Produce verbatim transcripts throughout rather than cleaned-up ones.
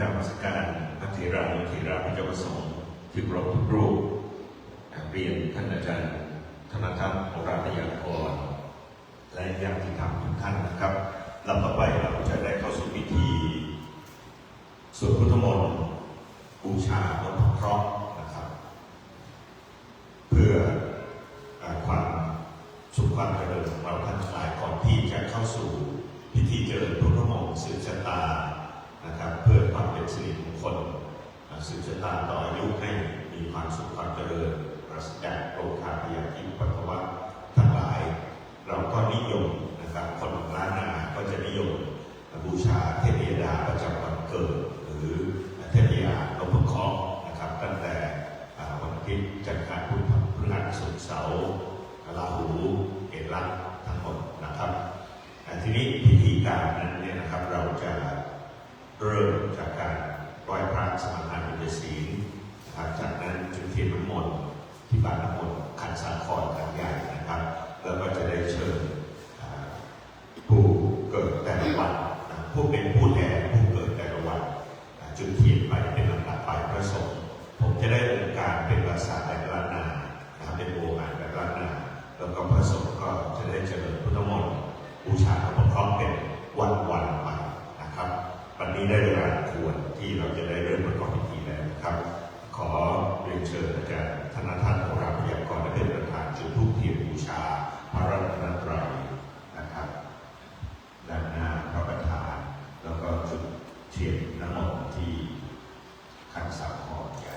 กราบนมัสการพระเถรานุเถระ พระเจ้าประสงค์ที่เคารพทุกรูป กราบเรียนท่านอาจารย์ธนทัศน์ โอราพยากร และญาติธรรมทุกท่านนะครับ ลำต่อไปเราจะได้เข้าสู่พิธีสวดพุทธมนต์บูชานพเคราะห์นะครับ เพื่อ อ่า ความสุขความเจริญของเราท่านทั้งหลาย ก่อนที่จะเข้าสู่พิธีเจริญพุทธมนต์สืบชะตานะครับ เพื่อความเป็นสิริมงคล อ่า สืบชะตาต่ออายุให้มีความสุขความเจริญ ปราศจากโรคาพยาธิอุปัทวะทั้งหลาย เราก็นิยมนะครับ คนล้านนาก็จะนิยม บูชาเทพยดาประจำวันเกิด หรือเทพยานพเคราะห์นะครับ ตั้งแต่ อ่า วันอาทิตย์ จันทร์อังคาร พุธ พฤหัส ศุกร์ เสาร์ ราหู เกตุ ลักษ์ ทั้งหมดนะครับ อ่า ทีนี้พิธีการนั้นเนี่ยนะครับ เราจะเริ่มจากการไหว้พระ สมาทานเบญจศีลนะครับ จากนั้นจุดเทียนน้ำมนต์ที่บาตรน้ำมนต์ขันสาครขันใหญ่นะครับ แล้วก็จะได้เชิญ อ่า ผู้เกิดแต่ละวันนะ ผู้เป็นผู้แทนผู้เกิดแต่ละวันนะ จุดเทียนไปเป็นลำดับไป พระสงฆ์ ผมจะได้องค์การเป็นภาษาแดนล้านนานะครับ เป็นโวหารแดนล้านนา แล้วก็พระสงฆ์ก็จะได้เจริญพุทธมนต์บูชานพเคราะห์เป็นวันๆ ไปนะครับ วันนี้ได้เวลาควรที่เราจะได้เริ่มประกอบพิธีแล้วนะครับ ขอเรียนเชิญอาจารย์ธนทัศน์ โอราพยากร ได้เป็นประธานจุดธูปเทียนบูชาพระรัตนตรัย นะครับ ด้านหน้าพระประธาน แล้วก็จุดเทียนน้ำมนต์ที่ขันสาครใหญ่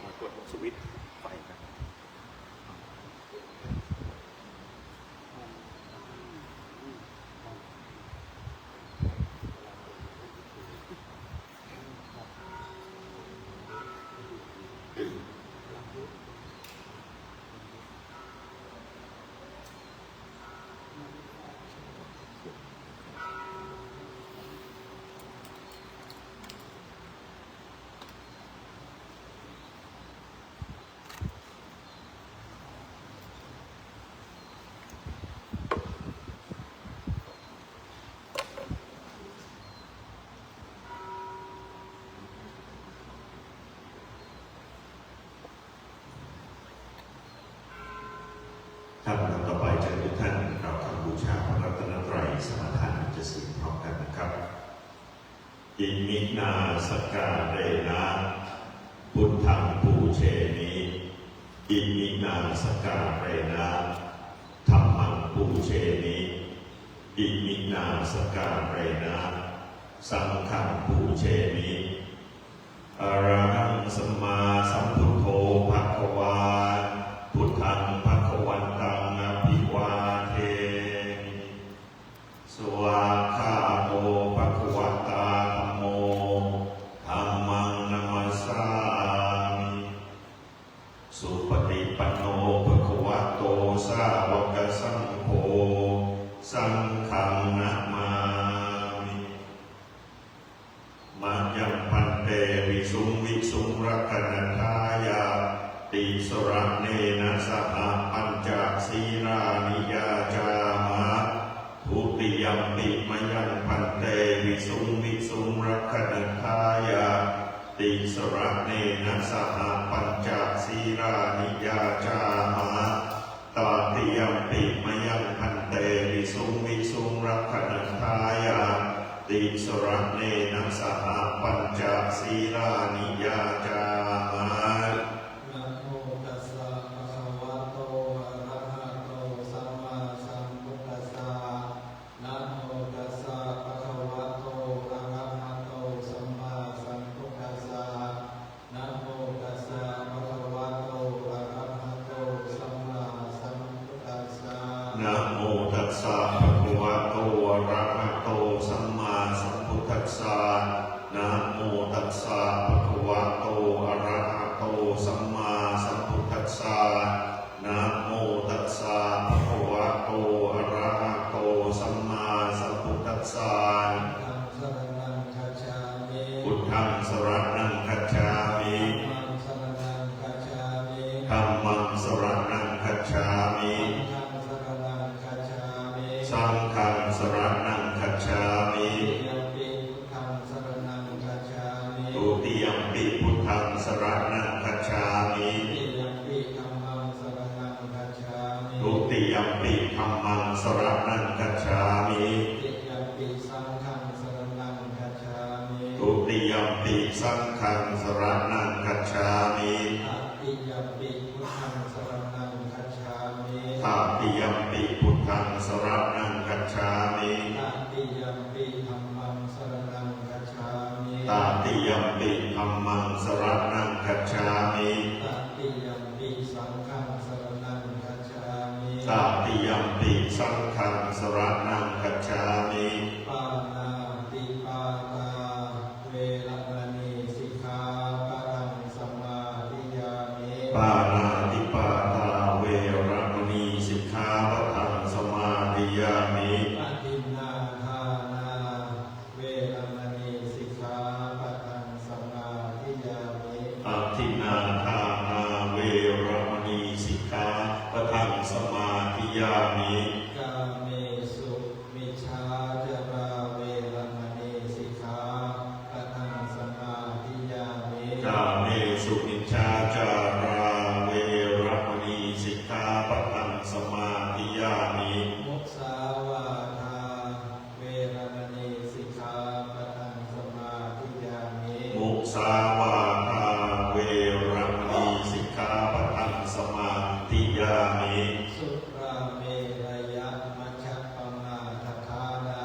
มากดสวิตช์ไฟครับ ครับ ลำต่อไปเชิญทุกท่านกล่าวคำบูชาพระรัตนตรัย สมาทานเบญจศีลพร้อมกันนะครับ Iminā sakkārena buddhaṃ pūjemi. Iminā sakkārena dhammaṃ pūjemi. Iminā sakkārena saṅghaṃ pūjemi. Arahaṃ sammāsambuddho bhagavā. Buddhaṃ bhagavantaṃ abhivādemi. Svākkhāto bhagavatā dhammo. Dhammaṃ namassāmi. Supaṭipanno bhagavato sāvakasaṅgho. Saṅghaṃ namāmi. Mayaṃ bhante visuṃ visuṃ rakkhaṇatthāya tisaraṇena saha pañca sīlāni yācāma. Dutiyampi mayaṃ bhante visuṃ visuṃ rakkhaṇatthāya tisaraṇena saha pañca sīlāni yācāma. Tatiyampi mayaṃ bhante visuṃ visuṃ rakkhaṇatthāya tisaraṇena saha pañca sīlāni yācāma. Namo tassa bhagavato arahato sammāsambuddhassa. Namo tassa bhagavato arahato sammāsambuddhassa. Namo tassa bhagavato arahato sammāsambuddhassa. Namo tassa bhagavato arahato sammāsambuddhassa. Namo tassa bhagavato arahato sammāsambuddhassa. Namo tassa bhagavato arahato sammāsambuddhassa. Buddhaṃ saraṇaṃ gacchāmi. Buddhaṃ saraṇaṃ gacchāmi. Dhammaṃ saraṇaṃ gacchāmi. Dhammaṃ saraṇaṃ gacchāmi. Saṅghaṃ saraṇaṃ gacchāmi. Saṅghaṃ saraṇaṃ gacchāmi. Tatiyampi buddhaṃ saraṇaṃ gacchāmi. Dutiyampi buddhaṃ saraṇaṃ gacchāmi. Tatiyampi dhammaṃ saraṇaṃ gacchāmi. Dutiyampi dhammaṃ saraṇaṃ gacchāmi. Tatiyampi saṅghaṃ saraṇaṃ gacchāmi. Dutiyampi saṅghaṃ saraṇaṃ gacchāmi. Tatiyampi buddhaṃ saraṇaṃ gacchāmi. Tatiyampi buddhaṃ saraṇaṃ gacchāmi. Tatiyampi dhammaṃ saraṇaṃ gacchāmi. Tatiyampi dhammaṃ saraṇaṃ gacchāmi. Tatiyampi saṅghaṃ saraṇaṃ gacchāmi. Tatiyampi saṅghaṃ saraṇaṃ gacchāmi. Pāṇātipātā veramaṇī sikkhāpadaṃ samādiyāmi. Pāṇātipātā veramaṇī sikkhāpadaṃ samādiyāmi. Adinnādānā veramaṇī sikkhāpadaṃ samādiyāmi. Adinnādānā veramaṇī sikkhāpadaṃ samādiyāmi. Kāmesu micchācārā veramaṇī sikkhāpadaṃ samādiyāmi. Kāmesu micchācārā veramaṇī sikkhāpadaṃ samādiyāmi. Musāvādā veramaṇī sikkhāpadaṃ samādiyāmi. Musāvādā veramaṇī sikkhāpadaṃ samādiyāmi. Surāmerayamajjapamādaṭṭhānā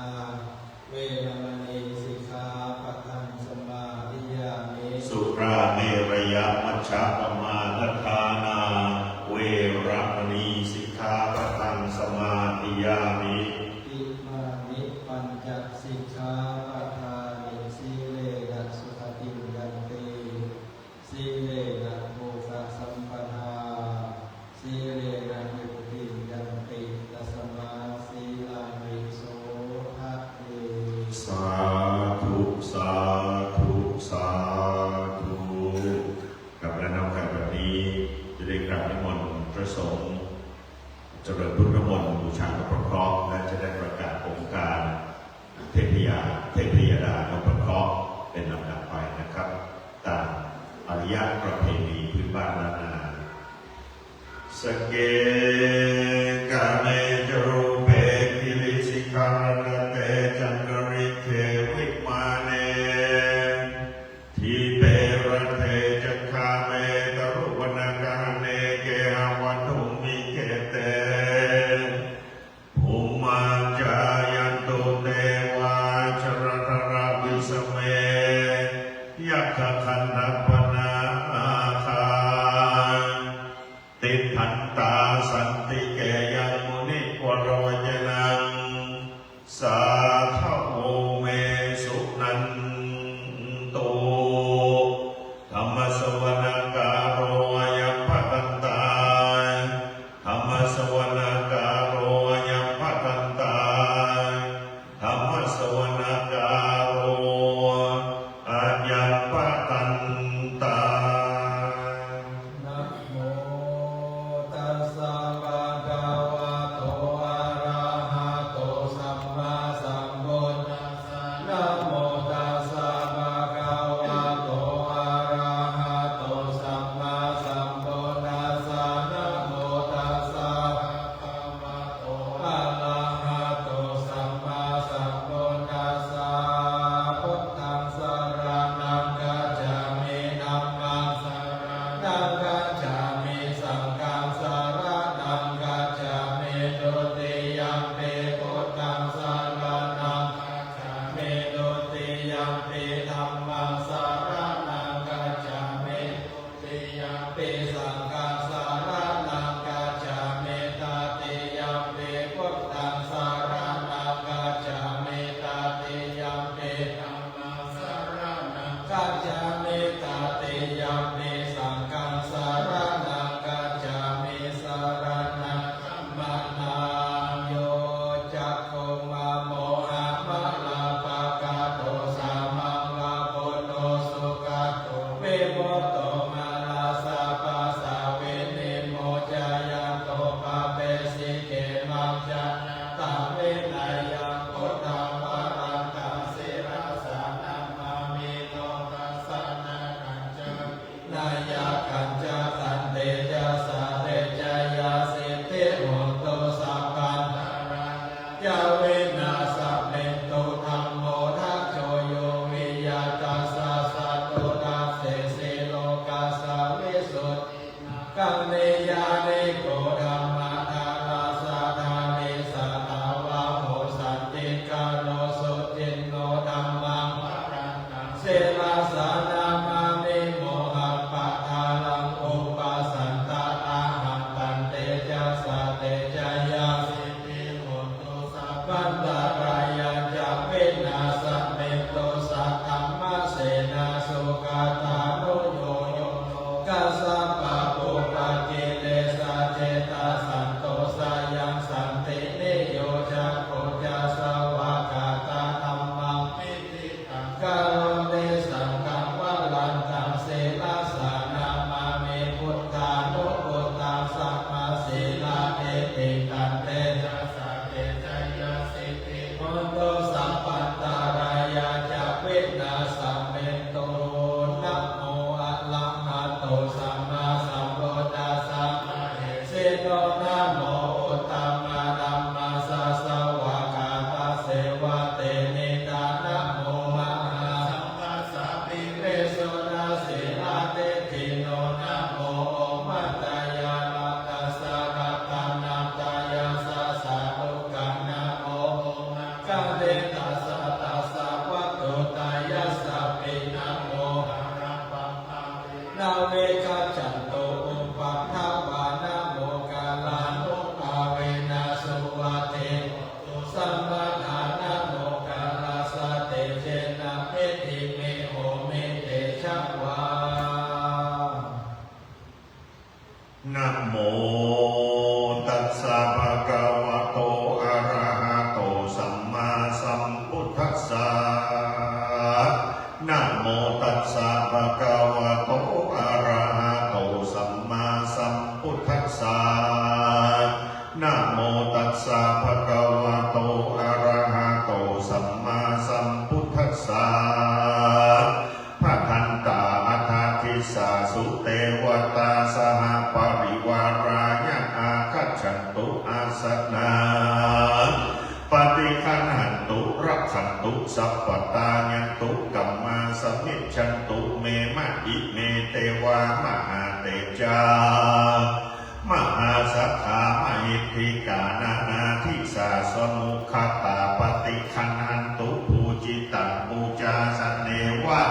veramaṇī sikkhāpadaṃ samādiyāmi. Surāmerayamajjapamādaṭṭhānā veramaṇī sikkhāpadaṃ samādiyāmi. Imāni pañca sikkhāpadāni. Sīlena sugatiṃ yanti, sīlena bhogasampadā, sīlena nibbutiṃ yanti, tasmā sīlaṃ visodhaye. Sādhu, sādhu, sādhu. ครับ และในโอกาสแบบนี้จะได้กราบนิมนต์พระสงฆ์ เจริญพุทธมนต์บูชานพเคราะห์ และจะได้ประกาศองค์การเทพยา เทพยดานพเคราะห์เป็นลำดับไปนะครับ ตามอาริยประเพณีพื้นบ้านล้านนา Sagge kāme ca rūpe girisikharataṭe cantalikkhe vimāne, dīpe raṭṭhe ca gāme taruvanagahane gehavatthumhi khette, bhummā cāyantu devā jalathalavisame yakkhagandhabbanāgā, tiṭṭhantā Kaṃ niyyāniko dhammadharassa dhārī satthavāho santikaro suciṇṇo dhammavaraṃ sirasā namāmi mohappadālaṃ. Upasantā ahaṃ tantejasā te jayasiddhi hotu sabbantarāyā ca vināsamentu. Saddhammasenā sugatānugo yo lokassa pāpūpakilesajetā santo sayaṃ santiniyojako ca svākkhātadhammaṃ viditaṃ karoti saṅghaṃ varantaṃ sirasā namāmi buddhānubuddhaṃ. Sabbasīladiṭṭhiṃ tantejasā te jayasiddhi hotu sabbantarāyā ca vināsamentu. Namo arahato sammāsambuddhassa mahesino. Namo uttamadhammassa svākkhātasseva tenidha. Namo mahāsaṅghassāpi visuddhasīladiṭṭhino. Namo omātyāraddhassa ratanattayassa sādhukaṃ. Namo omakātītassa tassa vatthuttayassapi. Namo harapāṇāvigacchantu upaddavā. Namokārānubhāvena suvatthi hotu sabbadā. Namokārassa tejena vidhimhi homi tejavā. Namo tassa bhagavato arahato sammāsambuddhassa. Namo tassa bhagavato arahato sammāsambuddhassa. Namo tassa bhagavato arahato sammāsambuddhassa. Bhadantā aṭṭhādissā sudevatā saha parivārāya āgacchantu āsanaṃ paṭiggaṇhantu rakkhantu sabbadā. Yantu kammāsamiñjantu me ma ime devā mahātejā mahāsaṭhā mahiddhikā nānādisāsvamukhantā paṭiggaṇhantu pūjitaṃ pūjāsanīva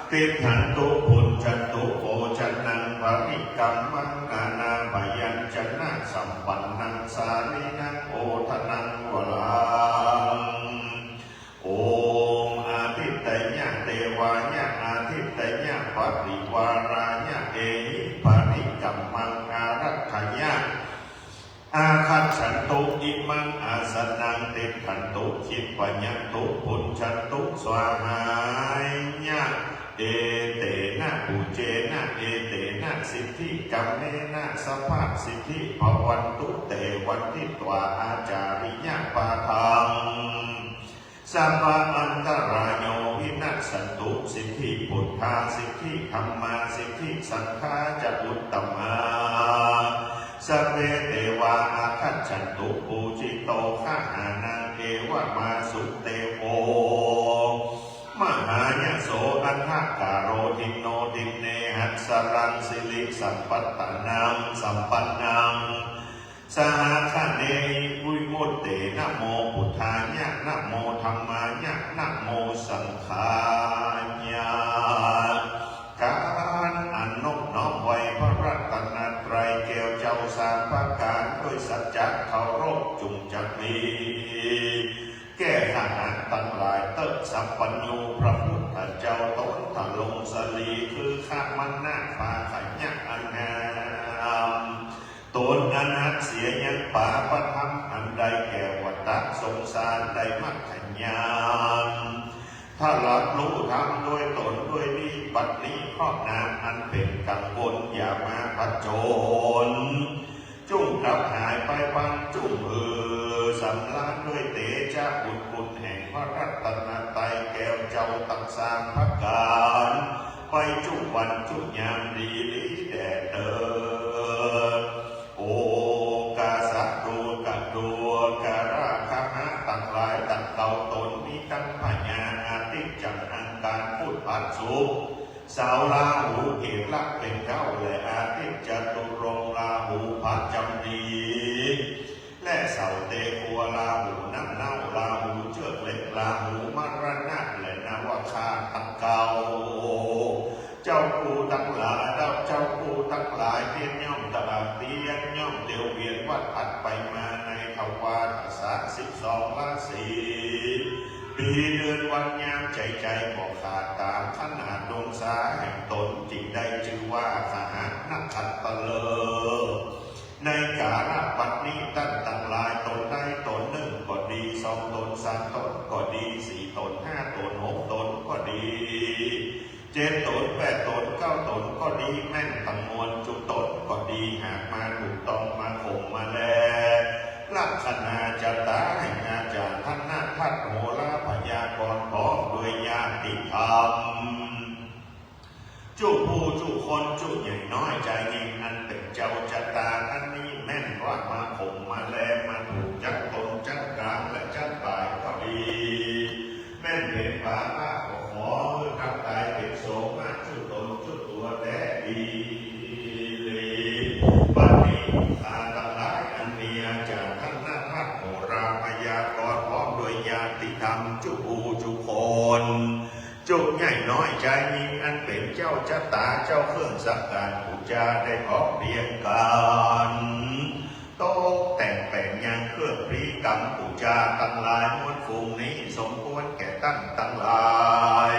tiṭṭhantu bhuñjantu bhojanaṃ parikkamaṃ nānābyañjanasampannaṃ sālīnaṃ odanaṃ varaṃ. Om ādittāya devāya ādittāya parivārāya ehi parikkamaṃ ārakkhāya āgacchantu imaṃ āsanaṃ tiṭṭhantu khippayantu bhuñjantu svāhāya. Etena pūjena etena siddhikammena sabbasiddhi bhavantu te vanditvā ācariyapādaṃ sabba antarāyo vinassantu. Siddhi buddhā siddhi dhammā siddhi saṅghā ca uttamā sabbe devā āgacchantu pūjito gahānaṃ evamāsu. Devo mahāyaso aṅgākāro dinno dinne hassaraṃ sirisampattānaṃ sampannaṃ saha gaṇehi vivutte. Namo buddhāya namo dhammāya namo saṅghāya. ก๋านอันนบน้อมไหว้พระรัตนตรัยแก้วเจ้าสามประก๋านด้วยสัจจะเคารพจุ่งจักมี แก่ข้าหากตังหลายเต๊อะ สัพพัญญูพระพุทธเจ้าต๋นทรงสลี คือขะมะนะภาคะยะอันงาม ต๋นอันหักเสียยังปาปธรรมอันใดแก่วัฏฏะสงสาร ได้มักคะญาณ ถ้ารับรู้ธรรมด้วยต๋นด้วยนี้ บัดนี้เคราะห์นามอันเป๋นกังวลอย่ามาผจญ จุ่งกลับหายไปบัง จุ่งหื้อสำราญด้วยเตจะบุญคุณแห่งพระรัตนตรัยแก้วเจ้าตังสามประก๋าน ไปจุวันจุยามดีหลีแด่เต๊อะ โอ กาสะ ดูกะ ดูกะราคะหะตังหลาย ตังเก่าต๋นมีตังพญาอาทิตย์จันทร์อังคารพุธพฤหัสศุกร์ เสาร์ราหูเหตุลักษณ์เป๋นเก๊า และอาทิตย์จตุรงค์ หลายเตียนย่อมตะหลาดเตียนย่อมเตียวเวียนวัดผัดไปมาในทวารสามสิบสองราศี ปี๋เดือนวันยามใจ๋ใจ๋บ่ขาดต๋ามขนาดดวงสาแห่งต๋น จึงได้จื้อว่าขหะนักขัตตฤกษ์ ในก๋าละปัตตินี้ต้านตังหลาย ตนใดตนนึ่งก็ดี สองตน สามตนก็ดี สี่ตน ห้าตน หกตนก็ดี เจ็ดตน แปดตน เก้าตนก็ดี แม่นตังมวลจุตนก็ดี หากมาถูกต้องมาข่มมาแล ลักขณาจะต๋าแห่งอาจ๋ารย์ถนัดทัดโหราพยากรณ์พร้อมด้วยญาติธรรม จุผู้จุคน จุใหญ่น้อยจายญิง อันเป๋นเจ้าจะต๋าอันนี้ แม่นว่ามาข่มมาแล มาถูกจั๊นต๋นจั๊นก๋างและจั๊นป๋ายก็ดี แม่นเป๋นป๋าบ้าก็ขอหื้อทับต๋ายเป๋นโสมะจุตนจุตั๋วแต๊ดีหลี บัดนี้ข้าตังหลายอันมีอาจ๋ารย์ถนัดทัดโหราพยากรณ์พร้อมด้วยญาติธรรมจุผู้จุคน จุใหญ่น้อยจายญิง อันเป๋นเจ้าจะต๋า เจ้าเครื่องสักก๋านปู๋จาได้พร้อมเพียงกั๋น ตกแต่งแป๋งยังเครื่องพรีกรรมปู๋จาตังหลายมวลฝูงนี้ สมควรแก่ต้านตังหลาย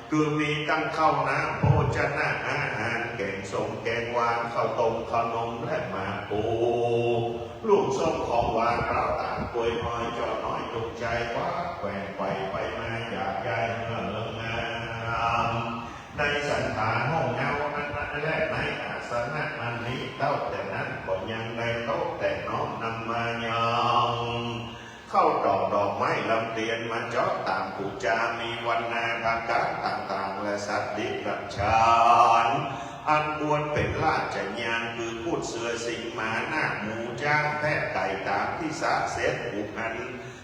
คือมีตั้งข้าวน้ำโภชนะอาหาร แก๋งส้มแก๋งหวาน ข้าวต้มข้าวนมและหมากพลู ลูกส้มของหวาน พร้าวต๋าล กล้วยหอย จ้อน้อย จุงใจ๋ คว้าแขว่งไขว่ไปมา อยากใหญ่เหื่อเหิงงาม ในสันฐานห้องเงาอันนั้นแล ในอาสนะอันนี้ เต้าแต่นั้นก็ยังได้โต๊ะแต่น้อมนำมายัง ข้าวตอกดอกไม้ลำเตียนมาเจาะต๋ามปู๋จา มีวรรณาคารต่างๆ และสัตว์เดรัจฉาน อันควรเป๋นราชญาณ คือกูดเสือสิงห์หมานาคหมูจ๊างแพะไก่ ต๋ามตี้สะเสร็จผูกขัน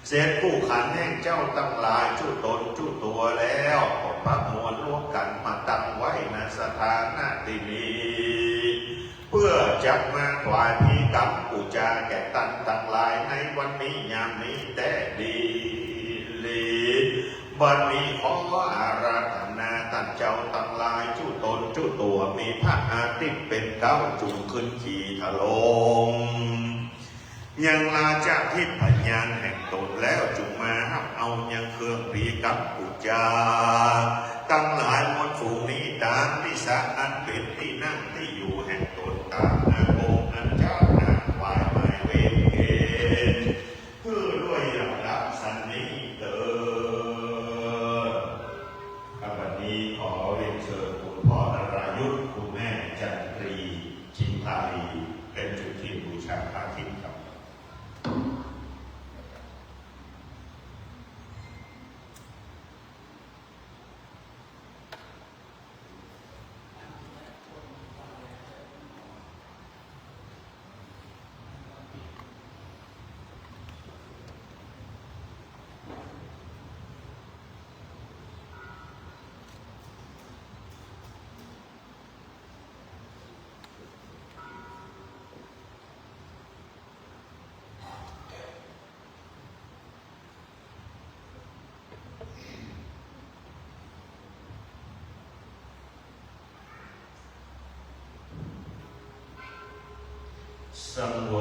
เสร็จผู้ขันแห่งเจ้าตังหลายจุตนจุตั๋วแล้ว ก็ประมวลรวมกั๋นมาตั้งไว้ ณ สถานะตี้นี้ เปื้อจักมาถวายพรีกรรมปู๋จาแก่ต้านตังหลายในวันนี้ยามนี้แต๊ดีหลี บัดนี้ขออาราธนาต้านเจ้าตังหลายจุตนจุตั๋ว มีพระอาทิตย์เป๋นเก๊า จุ่งขึ้นขี่ถลง ยังราชทิพยานแห่งต๋นแล้ว จุ่งมาฮับเอายังเครื่องพรีกรรมปู๋จาตังหลายมวลฝูงนี้ ต๋ามตี้สะอันเป๋นตี้นั่งตี้อยู่แห่งต๋น ต๋ามอากงอันเจ้าหน้าฝ่ายหมายเวรเกณฑ์ หื้อด้วยลำดับสันนี้เตอ บัดนี้ขอเรียนเชิญคุณพ่อนรายุทธ คุณแม่จันทรี ชิมพาลี เป็นจุดเทียนบูชาพระอาทิตย์ครับ สังเว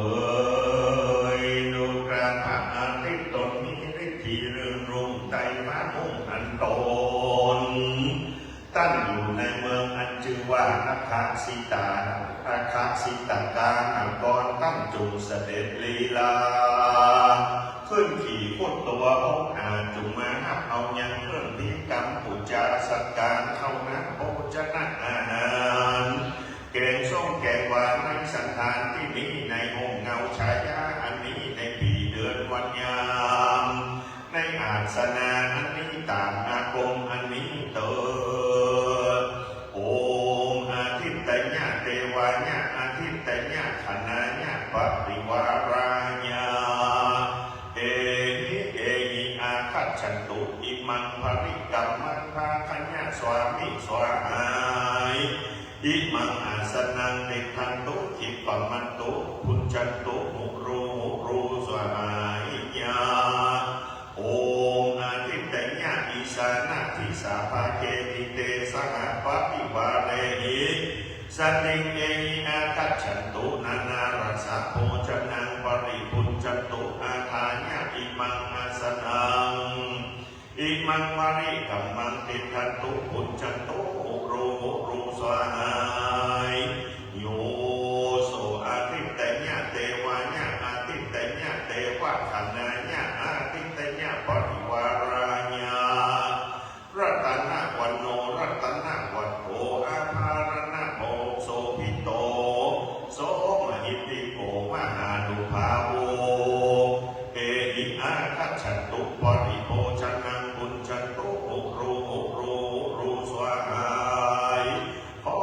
ยดูกราพระอาทิตย์ตนมีฤทธีเรืองรุ่งไต่ฟ้ามุ่งอันตน ตั้งอยู่ในเมืองอันจื้อว่าอัคคสิตา อัคคสิตกา นคร ตั้งจุ่งเสด็จลีลา ขึ้นขี่ครุฑตัวองอาจ จุ่งมาฮับเอายังเครื่องพรีกรรมปู๋จาสักก๋านข้าวน้ำโภชนะอาหาร แก๋งส้มแก๋งหวานในสันฐานตี้นี้ ในฮ่มเงาชายาอันนี้ ในปี๋เดือนวันยาม ในอาสนะอันนี้ ต๋ามอากงอันนี้เตอ โอมอาทิตยะ เตวายะ อาทิตยะ คณายะ ปริวารายะ เอหิ เอหิ อาคัจฉันตุ อิมัง ปริกรรมัง ภาคยะ สวามิ สวาหาย อิมัง อาสนัง ติฏฐันตุ ขิปปะมันตุ ภุญจันตุ หุรู หุรู สวาหายะ โอมอาทิตยะ อีสานะทิสา ภาเกหิ เต สห ปริวาเรหิ สติง เอหิ อา Bhuñjantu nānārasaṃ bhojanehi paribhuñjantu, ādāya imaṃ āsanaṃ imaṃ parikrammaṃ tiṭṭhantu bhuñjantu huru huru svāhāya. Yo so āditeyya devāya āditeyya devagaṇāya āditeyya parivārāya ratanavanno ratanavanto ābharaṇato sobhito so mahiddhiko mahānubhāvo ehi āgacchantu paribhojanaṃ bhuñjantu huru huru huru svāhāya. ขอ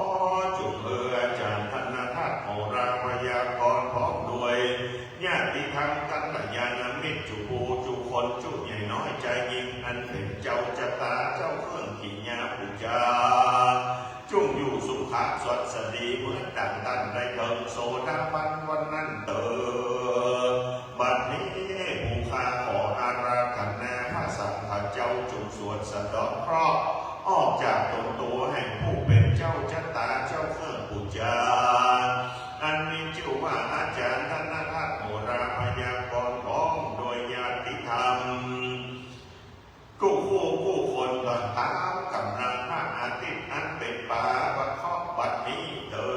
จงเอ่ออาจารย์ธนทัศน์โหราพยากรณ์พร้อมด้วยญาติธรรมกัลยาณมิตร จุผู้จุคน จุใหญ่น้อยจายญิง อันเป๋นเจ้าจะต๋าเจ้าเครื่องกิริยาปู๋จา จุ่งอยู่สุขะสวัสดีเหมือนดั่งต้านได้เถิงโสดาบันวันนั้นเตอ บัดนี้ผู้ข้าขออาราธนาพระสังฆเจ้าจุ่งสวดสะเดาะเคราะห์ออกจากตนตัวแห่งผู้เป๋นเจ้าจะต๋าเจ้าเครื่องปู๋จา อันมีจื้อว่าอาจารย์ธนทัศน์โหราพยากรณ์พร้อมด้วยญาติธรรมกู้คู่กู้คน ต๋ามก๋ำลังพระอาทิตย์อันเป๋นป๋าประเคราะห์บัดนี้เตอ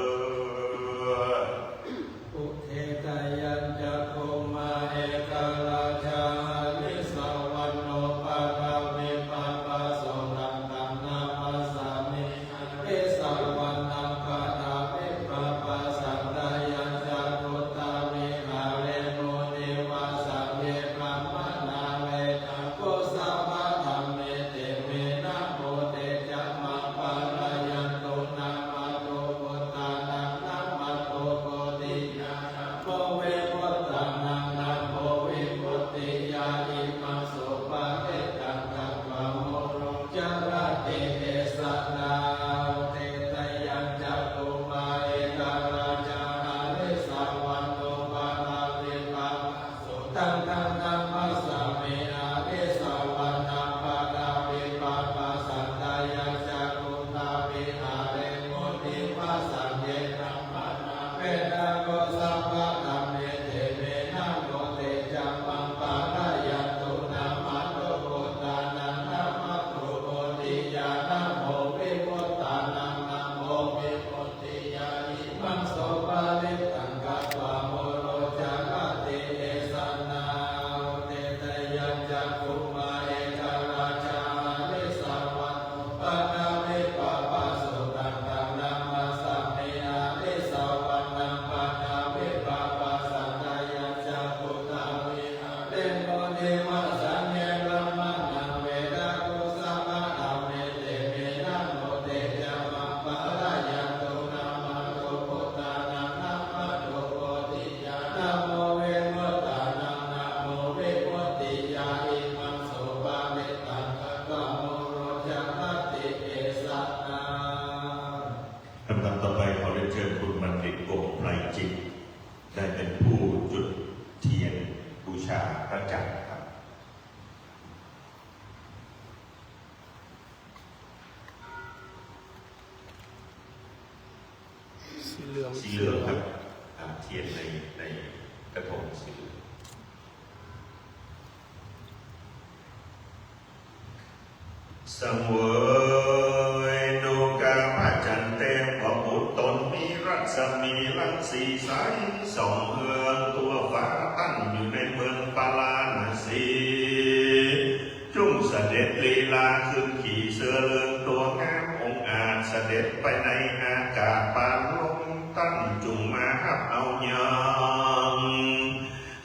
Udetayañcakkhumā ekarājā harissavaṇṇo paṭhavippabhāso taṃ taṃ namassāmi harissavaṇṇaṃ paṭhavippabhāsaṃ. Tayañcakkhutā viharemu nivāsaṃ ye brāhmaṇā vedagū sabbadhamme te me namo te ca maṃ pālayantu. Namatthu buddhānaṃ namatthu bodhiyā namo vibudhānaṃ namo vimuttiyā. Imaṃ so parittaṃ katvā moro carati esanā. Udetayañcakkhumā ekarājā harissavaṇṇo paṭhavippabhāso taṃ taṃ namassāmi harissavaṇṇaṃ paṭhavippabhāsaṃ. Tayañcakkhutā viharemu nivāsaṃ ye brāhmaṇā vedagū sabbadhamme te me namo te ca maṃ pālayantu. Namatthu buddhānaṃ namatthu bodhiyā namo vibudhānaṃ namo vimuttiyā. Imaṃ so parittaṃ katvā moro carati esanā. Udetayañcakkhumā ekarājā harissavaṇṇo paṭhavippabhāso taṃ taṃ namassāmi harissavaṇṇaṃ paṭhavippabhāsaṃ. Tayañcakkhutā viharemu nivāsaṃ ye brāhmaṇā vedagū sabbadhamme te me namo te ca maṃ pālayantu. Namatthu buddhānaṃ namatthu bodhiyā namo vibudhānaṃ namo vimuttiyā. Imaṃ so parittaṃ katvā moro carati esanā. ลำดับต่อไปขอเรียนเชิญคุณบัณฑิตวงศ์ไพรจิต ได้เป็นผู้จุดเทียนบูชาพระจันทร์ครับ สีเหลือง สีเหลืองครับ อ่า เทียนใน ในกระทงสีเหลือง สังเวยดูกาพระจันทร์เต็มพระบุตรตน มีรัศมีรังสีใสส่องเฮืองทั่วฟ้า ตั้งอยู่ในเมืองปาราณสี จุ่งเสด็จลีลาขึ้นขี่เสือเหลืองตัวงามองอาจ เสด็จไปในอากาศปานลม ตั้งจุ่งมาฮับเอายัง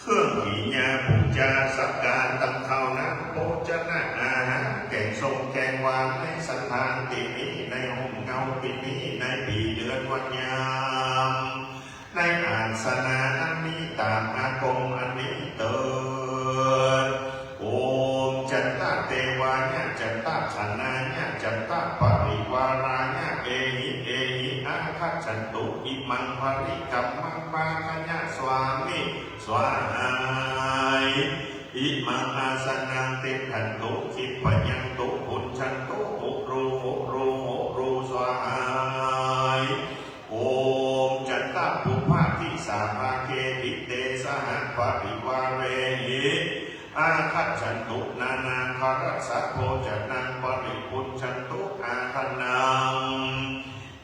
เครื่องกิริยาปู๋จาสักการะ ตังข้าวน้ำโภชนะอาหาร แกงส้มแกงหวาน ในสันดานตี้นี้ ในฮ่มเงาตี้นี้ ในปี๋เดือนวันยาม ในอาสนะอันนี้ ต๋ามอากงอันนี้เตอ โอมจันตะเตวายะ จันตะขันนายะ จันตะปริวารายะ เอหิ เอหิ อาคัจฉันตุ อิมังปริกรรมัง ปาขยะสวามิ สวาหาย อิมังอาสนัง ติฏฐันตุ ขิปปะยังตุ ภุญจันตุ หุโร หุโร หุโร สวาหาย โอมจันตะปุพเพ สาภาเก ภิ เต สห ปริวาเรหิ อาคัจฉันตุ นานากรัสสะโภจนัง ปริภุญชันตุ อาหะนัง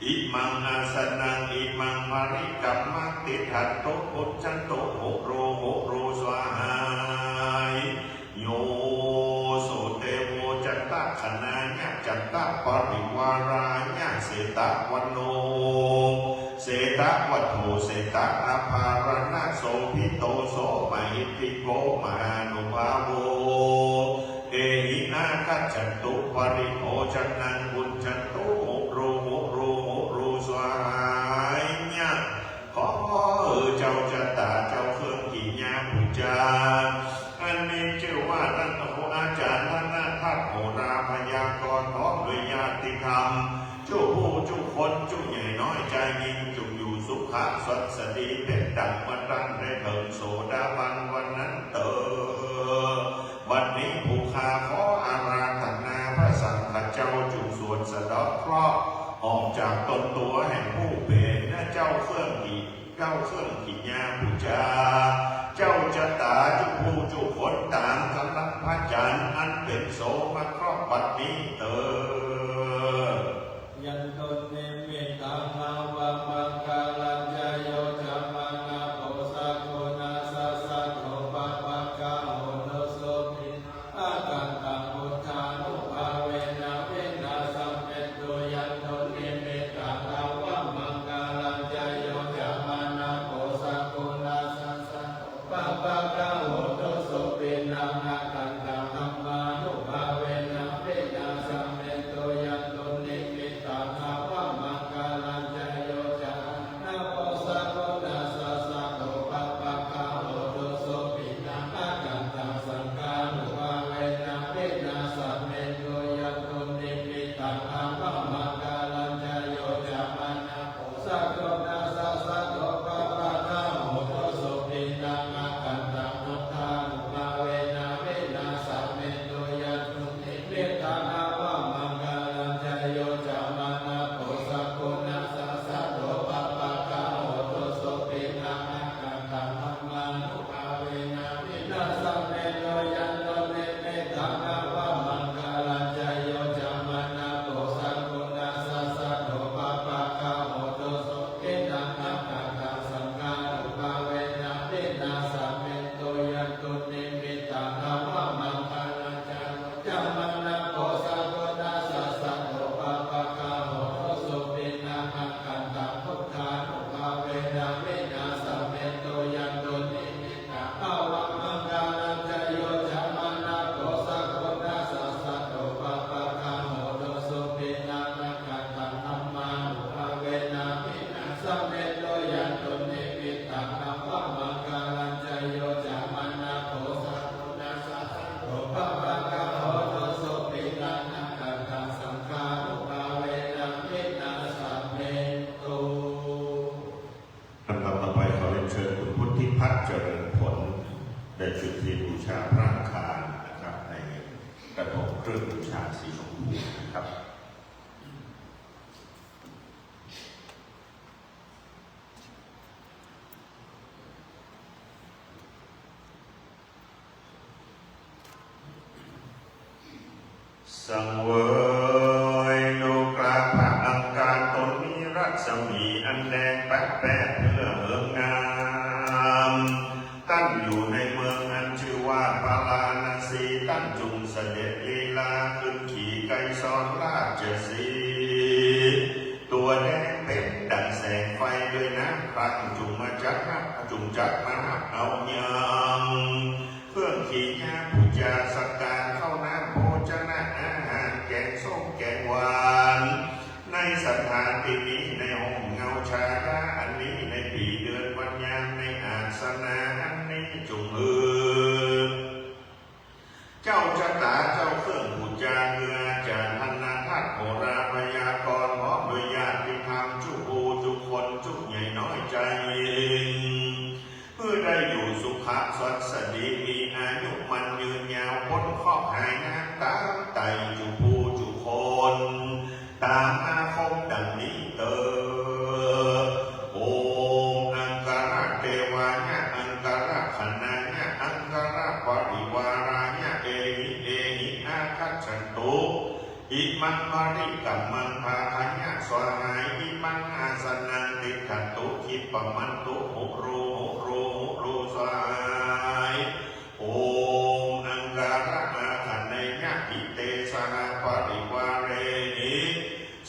อิมังอาสนัง อิมังมะริกัมมัง ติฏฐันตุ ภุญชันตุ หุโร หุโร สวาหายโย โส เต โว จันตะคะนายะ จันตะปริวารายะ เสตะวันโน เสตะวันโท เสตะอาภารณะ โสภิโต โสมหิทธิโก มหานุภาโว เอหิ อาคัจฉันตุ ปริโภชนัง ภุญชันตุ หุโร หุโร หุโร สวาหายะ ขอเจ้าจะต๋าเจ้าเครื่องกิ๋ยาปู๋จา อันมีจื้อว่าต้านอาจารย์ธนทัศน์โหราพยากรณ์ พร้อมด้วยญาติธรรม จุผู้จุคน จุใหญ่น้อยจายญิง จุ่งอยู่สุขะสวัสดี เป๋นดั่งเมื่อต้านได้เถิงโสดาบันวันนั้นเตอ บัดนี้ผู้ข้าขออาราธนาพระสังฆเจ้าจุ่งสวดสะเดาะเคราะห์ออกจากตนตั๋วแห่งผู้เป๋นเจ้าเครื่องกิ๋ย เจ้าเครื่องกิ๋ยาปู๋จา เจ้าจะต๋าจุผู้จุคนต๋ามก๋ำลังพระจันทร์อันเป๋นโสมเคราะห์บัดนี้เตอ Yandunnimittaṃ avamaṅgalañca yo cāmanāpo sakuṇassa saddo pāpaggaho dussupinaṃ akantaṃ buddhānubhāvena vināsamentu. Yandunnimittaṃ avamaṅgalañca yo cāmanāpo sakuṇassa saddo pāpaggaho dussupinaṃ akantaṃ dhammānubhāvena vināsamentu. Yandunnimittaṃ avamaṅgalañca yo cāmanāpo sakuṇassa saddo pāpaggaho dussupinaṃ akantaṃ saṅghānubhāvena vināsamentu. Yandunnimittaṃ avamaṅgalañca yo cāmanāpo sakuṇassa saddo pāpaggaho dussupinaṃ akantaṃ buddhānubhāvena vināsamentu. Yandunnimittaṃ avamaṅgalañca yo cāmanāpo sakuṇassa saddo pāpaggaho dussupinaṃ akantaṃ dhammānubhāvena vināsamentu. Yandunnimittaṃ avamaṅgalañca yo cāmanāpo sakuṇassa saddo pāpaggaho dussupinaṃ akantaṃ saṅghānubhāvena vināsamentu. Yandunnimittaṃ avamaṅgalañca yo cāmanāpo sakuṇassa saddo pāpaggaho dussupinaṃ akantaṃ buddhānubhāvena vināsamentu. Yandunnimittaṃ avamaṅgalañca yo cāmanāpo sakuṇassa saddo pāpaggaho dussupinaṃ akantaṃ dhammānubhāvena vināsamentu. Yandunnimittaṃ avamaṅgalañca yo cāmanāpo sakuṇassa saddo pāpaggaho dussupinaṃ akantaṃ saṅghānubhāvena vināsamentu. ลำดับต่อไปขอเรียนเชิญคุณพุทธิพัฒน์เจริญผล ได้จุดเทียนบูชาพระอังคารนะครับ ในกระทงเครื่องบูชาสีชมพูนะครับ สังเวยลูกกล้าพระอังคารตนมีรัศมีอันแดงแป๊ดแป๊ดเปื้อเหิงงาม ตั้งอยู่ในเมืองอันจื้อว่าปาราณสี ตั้งจุ่งเสด็จลีลาขึ้นขี่ไกรสรราชสีห์ ตั๋วแดงเป๋นดั่งแสงไฟด้วยน้ำครั้งจุ่งมาจักหับ จุ่งจักมาหับเอายัง เครื่องกิยาปู๋จาสักการข้าวน้ำโภชนะอาหารแกงส้มแกงหวาน ในสัณฐานตี้นี้ในฮ่มเงาชายาอันนี้ในปี๋เดือนวันยามในอาสนะอันนี้จุ่งหื้อ เจ้าจะต๋าเจ้าเครื่องปู๋จาคืออาจารย์ธนทัศน์โหราพยากรณ์พร้อมด้วยญาติธรรมจุผู้จุคนจุใหญ่น้อยจายญิง เปื้อได้อยู่สุขะสวัสดีมีอายุมั่นยืนยาวป๊นเคราะห์หายน้ำต๋ามไต่จุผู้จุคน ต๋ามอาคมดั่งนี้เตอ โอมอังคารา ปริกรรมัง ภาคะยะ สวาหาย อิมัง อาสนัง ติฏฐันตุ ขิปปะมันตุ หุโร หุโร หุโร สวาหาย โอม อังการะอาคันเนยะ หิเต สหปริวาเรหิ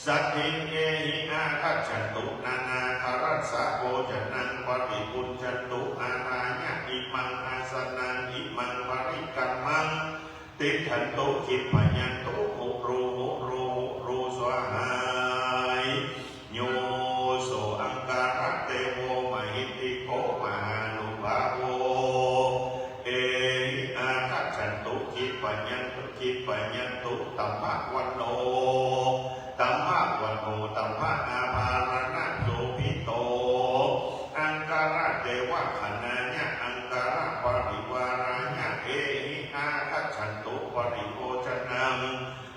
สัตถิง เอหิ อาคัจฉันตุ นานาคารัสสะ โภจนัง ปริภุญจันตุ อาหายะ อิมัง อาสนัง อิมัง ปริกรรมัง ติฏฐันตุ ขิปปะยันตุ หุโร หุโร หุโร สวาหาย โย โส อังการะเตโว มหิทธิโก มหานุภาโว เอหิ อาคัจฉันตุ ขิปปะยันตุ ขิปปะยันตุ ตัมภะวันโน ตัมภะวันโน ตัมภะอาภารณะโสภิโต อังการะเตวะขณายะ อังการะปริวารายะ เอหิ อาคัจฉันตุ ปริโภจนัง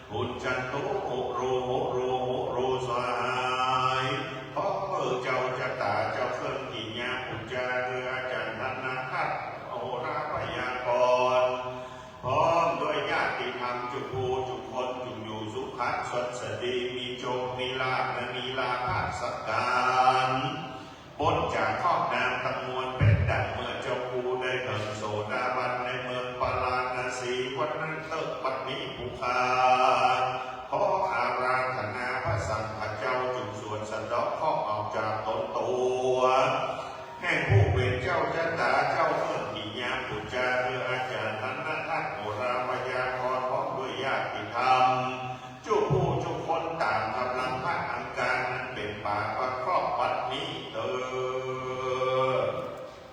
ภุญจันตุ หุโร หุโร หุโร สวาหาย ขอเจ้าจะต๋า เจ้าเครื่องกิริยาปู๋จา คืออาจ๋ารย์ถนัดทัศน์ โหราพยากรณ์ พร้อมด้วยญาติธรรมจุผู้จุคน จุ่งอยู่สุขะสวัสดี มีโชคมีลาภ และมีลาภะสักการ ป๊นจากเคราะห์นามตังมวล เป๋นดั่งเมื่อเจ้ากูได้เถิงโสดาบันในเมืองปาราณสี วันนั้นเต๊อะ บัดนี้ผู้ข้าขออาราธนาพระสังฆเจ้า จุ่งสวดสะเดาะเคราะห์ออกจากต๋นตั๋ว แห่งผู้เป๋นเจ้าจะต๋า เจ้าเครื่องกิริยาปู๋จา คืออาจ๋ารย์ถนัดทัศน์ โหราพยากรณ์ พร้อมด้วยญาติธรรม จุผู้จุคน ต๋ามก๋ำลังพละอังการ อันเป๋นป๋าประเคราะห์บัดนี้เต๊อะ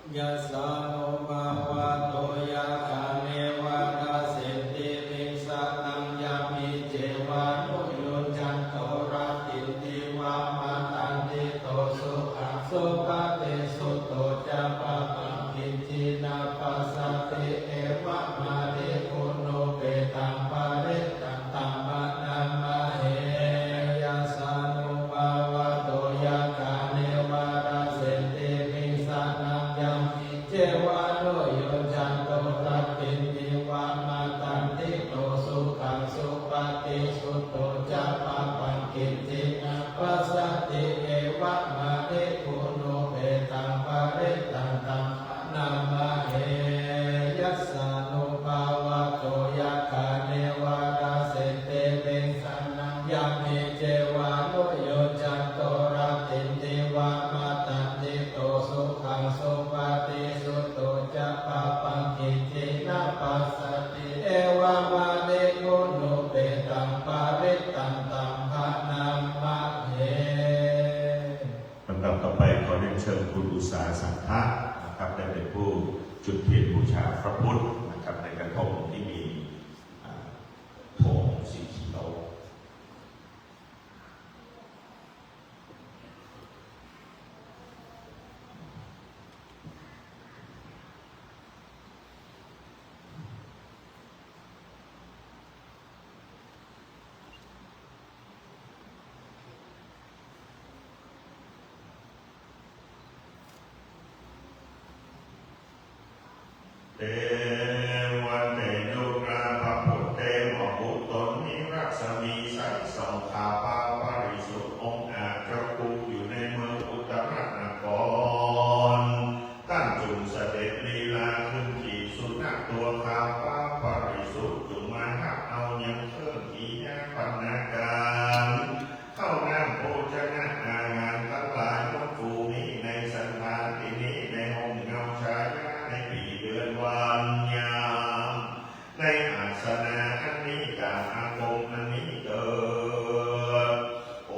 Yassānubhāvato yakkhā neva dassenti vissānaṃ, yamhi cevānuyuñjanto rattinti vā madanti, to sukhaṃ supati, sutto ca pāpaṃ kiñci na passati, evamādiguṇūpetaṃ parittaṃ taṃ bhaṇāma he. Yassānubhāvato yakkhā neva dassenti vissānaṃ, yamhi cevānuyuñjanto rattinti vā madanti, to sukhaṃ supati, sutto ca pāpaṃ kiñci na passati, evamādiguṇūpetaṃ parittaṃ taṃ bhaṇāma he. Yassānubhāvato yakkhā neva dassenti vissānaṃ, yamhi cevānuyuñjanto rattinti vā madanti, to sukhaṃ supati, sutto ca pāpaṃ kiñci na passati, evamādiguṇūpetaṃ parittaṃ taṃ bhaṇāma he. ลำดับต่อไปขอเรียนเชิญคุณอุตสาหะสังฆะนะครับ ได้เป็นผู้จุดเทียนบูชาพระพุทธนะครับ ในกระทงที่มี อ่า ธงสีเขียว เต วันเต ดูราพระพุทธเต ว่าบุตรต๋นมีรัศมีใสส่องขาวปาปริสุทธิ์องอาจ เจ้ากูอยู่ในเมืองอุตรนคร ต้านจุ่งเสด็จลีลาขึ้นขี่สุนัขตั๋วขาวปาปริสุทธิ์ จุ่งมาฮับเอายังเครื่องกิริยาบรรณาการ ข้าวน้ำโภชนะอาหารตังหลาย ล้วนฟูมีในสันฐานตี้นี้ ในฮ่มเงาฉายา ในปี๋เดือนวันยาม ในอาสนะอันนี้ ต๋ามอากงอันนี้เต๊อะ โอ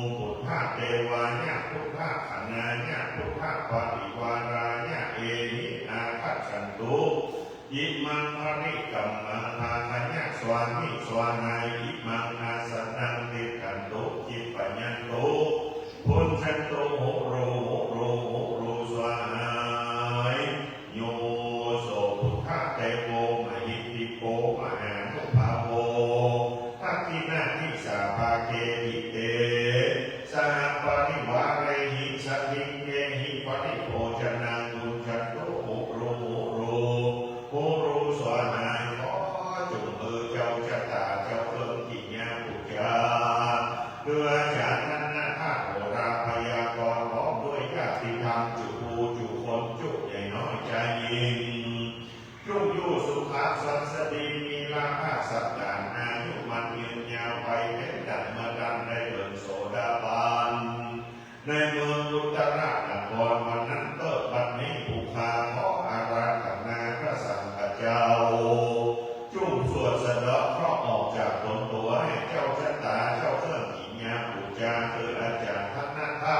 ม พุทธเตวายะ พุทธคณายะ พุทธปริวารายะ เอหิ อาคัจฉันตุ อิมังปริกรรมัง ภาคะยะ สวาหิ สวาหาย อิมัง อาสนัง ติฏฐันตุ ขิปปะยันตุ ภุญจันตุ หุโร หุโร หุโร สวาหาย โย โส พุทธเตโว มหิทธิโก มหานุภาโว ทักขิณาทิสสาภาเกหิเต สหปริวาเรหิ สัตถิง เอหิ ปริโภจนัง ภุญจันตุ หุโร หุโร หุโร สวาหาย ขอจุ่งหื้อเจ้าจะต๋า เจ้าเครื่องกิริยาปู๋จา ผู้จุคนจุใหญ่น้อยจายญิง จุอยู่สุขังสันสดี มีลาภะสันต์อายุมั่นยืนยาวไป เป๋นดั่งเมื่อตันได้เบิ่งโสดาบัน ในเมืองอุตตรนครวันนั้นเต๊อะ บัดนี้ผู้ข้าขออาราธนาพระสังฆเจ้า จุ่งสวดสะเดาะเคราะห์ออกจากตนตั๋ว ให้เจ้าชะตา เจ้าเครื่องกิริยาปู๋จา คืออาจ๋ารย์ทัณฑะ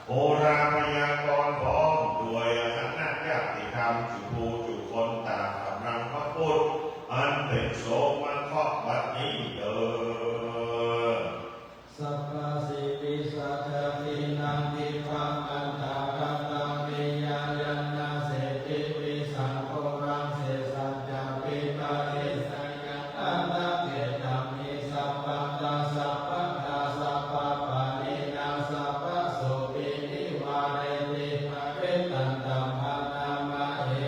โหราพยากรณ์พร้อมด้วยคณะญาติธรรม จุผู้จุคนต๋ามก๋ำลังพระพุทธ อันเป๋นโสมเคราะห์บัดนี้เต๊อะ Sabbasīvisajātīnaṃ dibbamantagāthaṃ viya yaṃ na setthi visaṃ ghoraṃ sesañca viparisayaṃ anappettami sabbattha sabbadā sabbapāṇinaṃ sabbasopi nivāreti parittaṃ taṃ bhaṇāma he.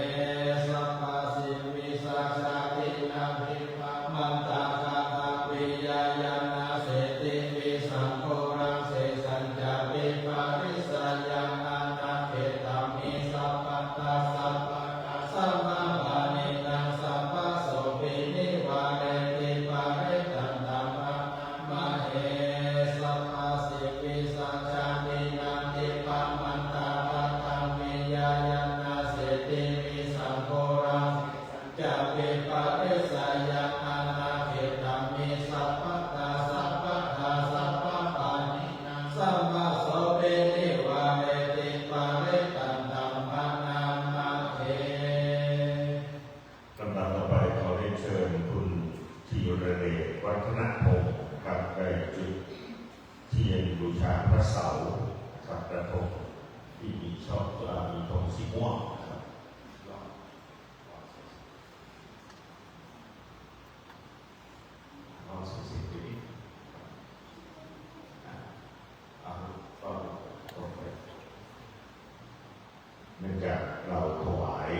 Sabbasīvisajātīnaṃ dibbamantagāthaṃ viya yaṃ na setthi visaṃ ghoraṃ sesañca viparisayaṃ anappettami sabbattha sabbadā sabbapāṇinaṃ sabbasopi nivāreti parittaṃ taṃ bhaṇāma he. Sabbasīvisajātīnaṃ dibbamantagāthaṃ viya yaṃ na setthi visaṃ ghoraṃ sesañca viparisayaṃ anappettami sabbattha sabbadā sabbapāṇinaṃ sabbasopi nivāreti parittaṃ taṃ bhaṇāma he. ลำดับต่อไปขอเรียนเชิญคุณธีรเดช วัฒนพงศ์นะครับ ได้จุดเทียนบูชาพระเสานะครับ กระทงที่มีช่อ เอ่อ มีธงสีม่วงนะครับ เอาเสร็จๆ ไปนิด อ่ะ เอา เอา โอเค เนื่องจากเราถวาย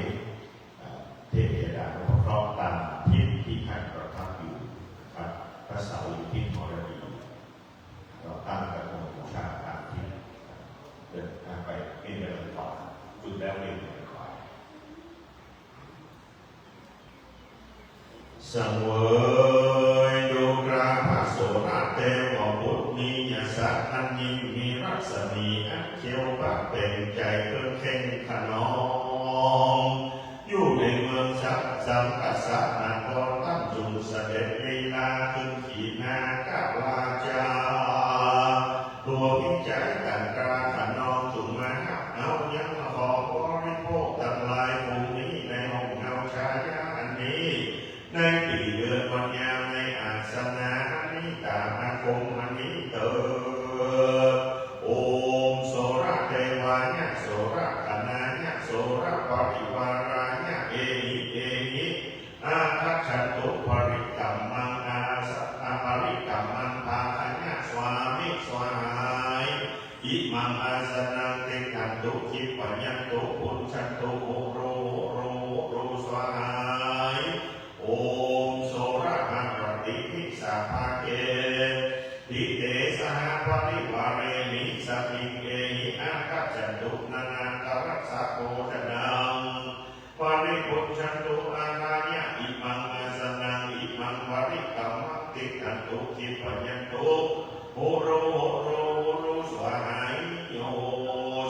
เอ่อ เทพยดานุเคราะห์ตามทิศที่ท่านประทับอยู่นะครับ พระเสาอยู่ทิศมรดี เราตั้งกระทงบูชาตามทิศ เดินทางไปนิดเดียวก่อน จุดแล้วเรียนกันก่อน สังเวยดูกราพระโสณเทวปุตตรียสัตว์ อันยิ่งมีรัศมีอันเขียวปะเป่งใจ๋เกินเข่งคะนอง อยู่ในเมืองสังกัสสนคร ตั้งจุ่งเสด็จลีลาขึ้นขีณากะวาจา ตัวพิจัยตันตราคะนอง จุ่งมาฮับเอายังมาขอบริโภคตังหลายฝูงนี้ ในห้องเงาชายาอันนี้ ในปี๋เดือนวันยามในอาสนะอันนี้ ต๋ามอาคมอันนี้เต๊อะ โอมโสระเตวายะ โสระกะนายะ โสระปริวารายะ เอหิ เอหิ อาคัจฉันตุ ปริกรรมัง อาสะ อาปริกรรมัง ภาคะยะ สวามิ สหาย อิมังอาสนัง ติฏฐันตุ ขิปะยันตุ ภุญจันตุ หุโร หุโร หุโร สหาย โอมโสระหะปะตินิสสาภาเก ทิเต สหปริวาเร นิสสมิง เอหิ อาคัจฉันตุ นานาตรัสสะโภชนัง ปริภุญจันตุ อาหายะ อิมังอาสนัง อิมังปริกรรมัง ติฏฐันตุ ขิปปะยันตุ หุโร หุโร หุโร สหายโย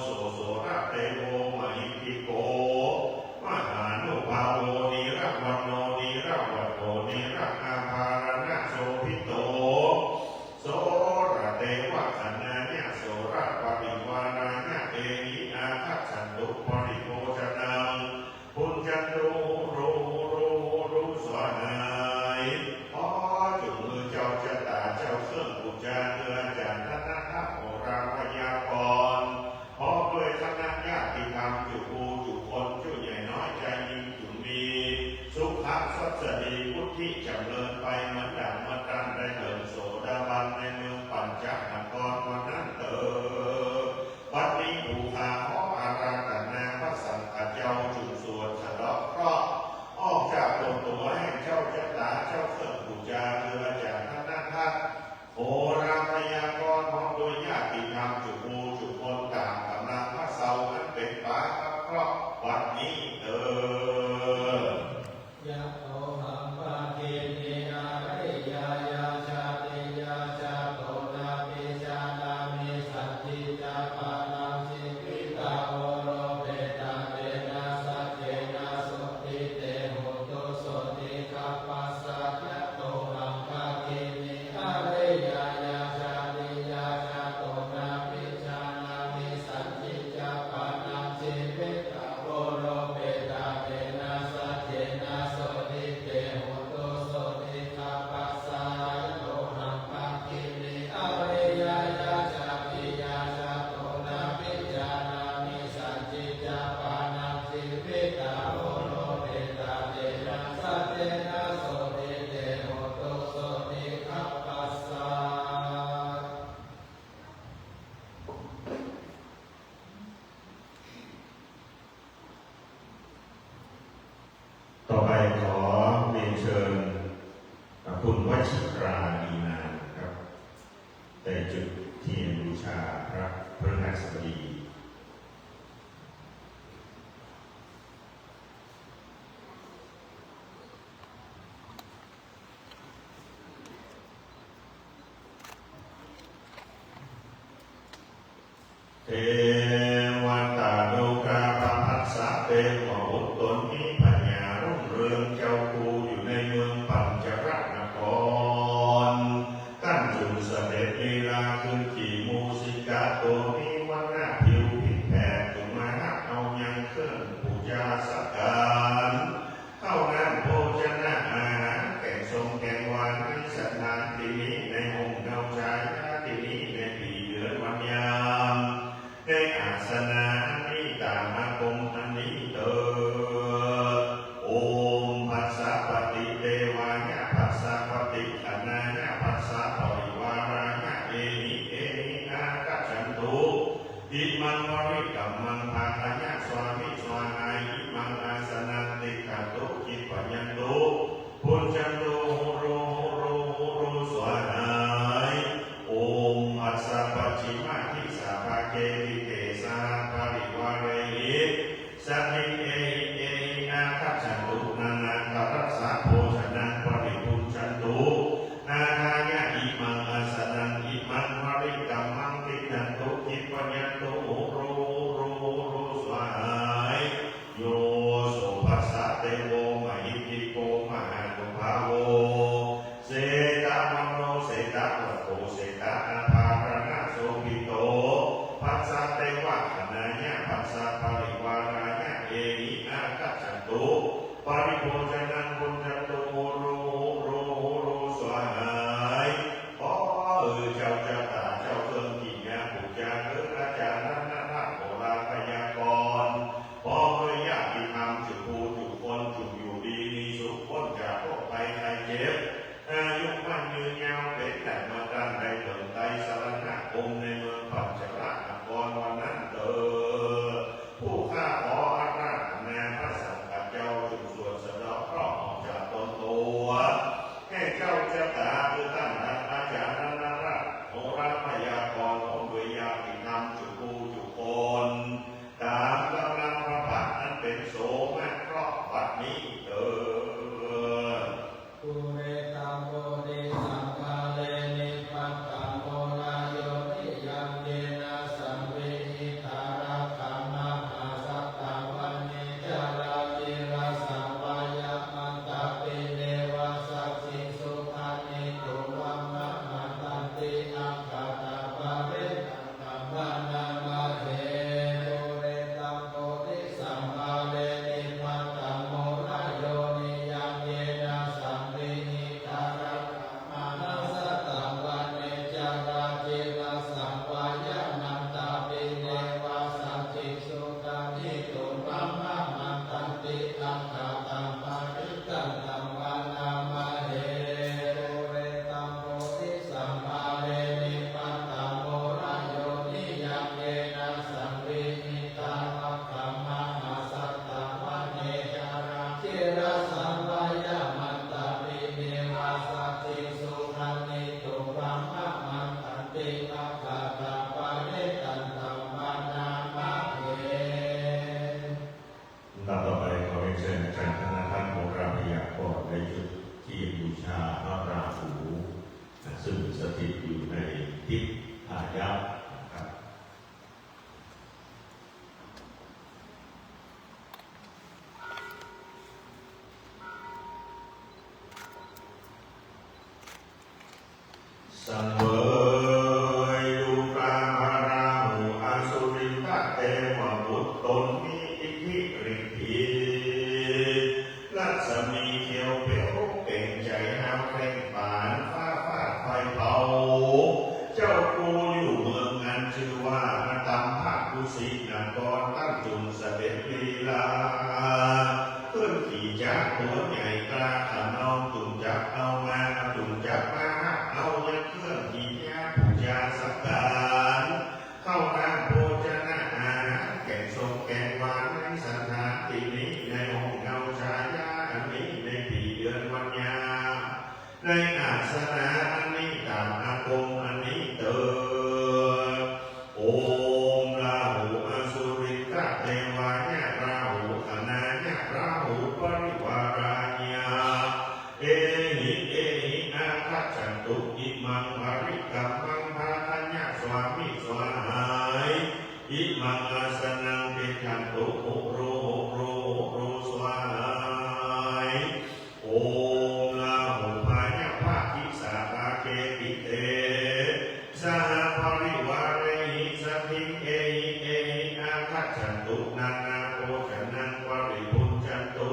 โส โสระเตโว มหิทธิโก มหานุภาโว นีรวัณโณ นีรวัณโณ นีรอาภารณะโสภิโต โสระเตวะกะนายะ โสระปริวารายะ เอหิ อาคัจฉันตุ ปริภุญจันตัง ภุญจันตุ หุโร หุโร หุโร สหาย ขอจุ่งหื้อเจ้าชะตา เจ้าเค บัดนี้เตอญ Yathohaṃ bhagini ariyāya jātiyā jāto nābhijānāmi sañcicca pāṇaṃ jīvitā voropetā tena saccena sotthi te hotu sotthigabbhassa. Yathohaṃ bhagini ariyāya jātiyā jāto nābhijānāmi sañcicca pāṇaṃ jīvitā voropetā tena saccena sotthi te hotu sotthigabbhassa. Yathohaṃ bhagini ariyāya jātiyā jāto nābhijānāmi sañcicca pāṇaṃ jīvitā voropetā tena saccena sotthi te hotu sotthigabbhassa. ต่อไปขอเรียนเชิญ อ่า คุณวชิรา ลีนา ครับ ได้จุดเทียนบูชาพระพฤหัสบดี เทวตาโลกาประภัสสะ เตว่าบุตรตนมีพญารุ่งเรืองเจ้าคู่อยู่ในเมืองปัญจรนคร ครั้นจุ่งเสด็จลีลาขึ้นขี่มูสิกะ ตัวมีวรรณะผิวผินแผก จุ่งมาฮับเอายังเครื่องปู๋จาสักการ ข้าวน้ำโภชนะอาหาร แกงส้มแกงหวาน ในสถานตี้นี้ ในฮ่มเงาชายาตี้นี้ ในปี๋เดือนวันยาม ในอาสนะอันนี้ ต๋ามากรมอันนี้เตอญ Om bhassa paṭi devāya, bhassa paṭi gaṇāya, bhassa parivārāya, ehi ehi āgacchantu. Imaṃ parikkamaṃ pālāya svāmi svāhāya, imaṃ āsanaṃ tiṭṭhantu, khippayantu, bhuñjantu, huru huru huru svāhāya. Om bhassa pacchimadisābhāge vitesaha parivārehi, saddhiṃ ehi ehi āgacchantu, nānāpakkārassa bhojanaṃ paribhuñjantu, nāthāya imaṃ āsanaṃ, imaṃ parikkamaṃ tiṭṭhantu, khippayantu, huru huru huru svāhāya. Yo so bhassa devo mahiddhiko mahānubhāvo, setavaṇṇo setavanto setā ābharaṇasobhito, bhassa devagaṇāya, bhassa parivārāya, ehi āgacchantu, paribhojanaṃ bhuñjantu, huru huru huru svāhāya. ขอเจ้าชะตา เจ้าเครื่องกิ๋ยาปู๋จา คืออาจ๋ารย์รัตนธาตุ โหราพยากรณ์ พร้อมด้วยญาติธรรม จุผู้จุคน จุ่งอยู่ดีมีสุข ป๊นจากโรคภัยไข้เจ็บ อายุมั่นยืนยาว เป๋นดั่งมาต้านได้เถิงไตรสรณคม ในเมืองปัญจรนครวันนั้นเตอญ ผู้ข้าขออาราธนาพระสังฆเจ้า จุ่งสวดสะเดาะเคราะห์ สังเวยดูกราพระราหูอสุรินทะเทวบุตรตนมีอิทธิฤทธิ รัศมีเขียวเปลวเปล่งใจ๋ฮาวเปล่งปานฟ้าฟาดไฟเผา เจ้ากูอยู่เมืองอันจื้อว่าอตัมภกุสินคร ตั้งจุ่มเสด็จลีลา ขึ้นขี่จ๊ากตั๋วใหญ่กล้าขนอง จุ่มจักเอามา จุ่มจักมาฮับเอายังเครื่องกิ๋ยาปู๋จาสักก๋าน เข้าน้ำโภชนะอาหาร แก๋งส้มแก๋งหวานในสถานตี้นี้ ในห้องเฮาชายาอันนี้ ในปี๋เดือนวันยาม ในอาสนะอันนี้ ต๋ามอาคมอันนี้เต๋อ โอม ราหูอสุรินทะเทวายะ ราหูคณายะ ราหูปริวารายะ เอหิ เอหิ อาคัจฉันตุ อิมัง บริกรรมัง ทาทะยะ สวามิ สวาหาย อิมัง อาสนะ ติฏฐันตุ หุโร หุโร หุโร สวาหาย โอม ราหูพายะ ภะคิสา ภาเกปิเต สหปริวาเรหิ สัตถิง เอหิ เอหิ อาคัจฉันตุ นานาโภชนัง ปริภุญจันตุ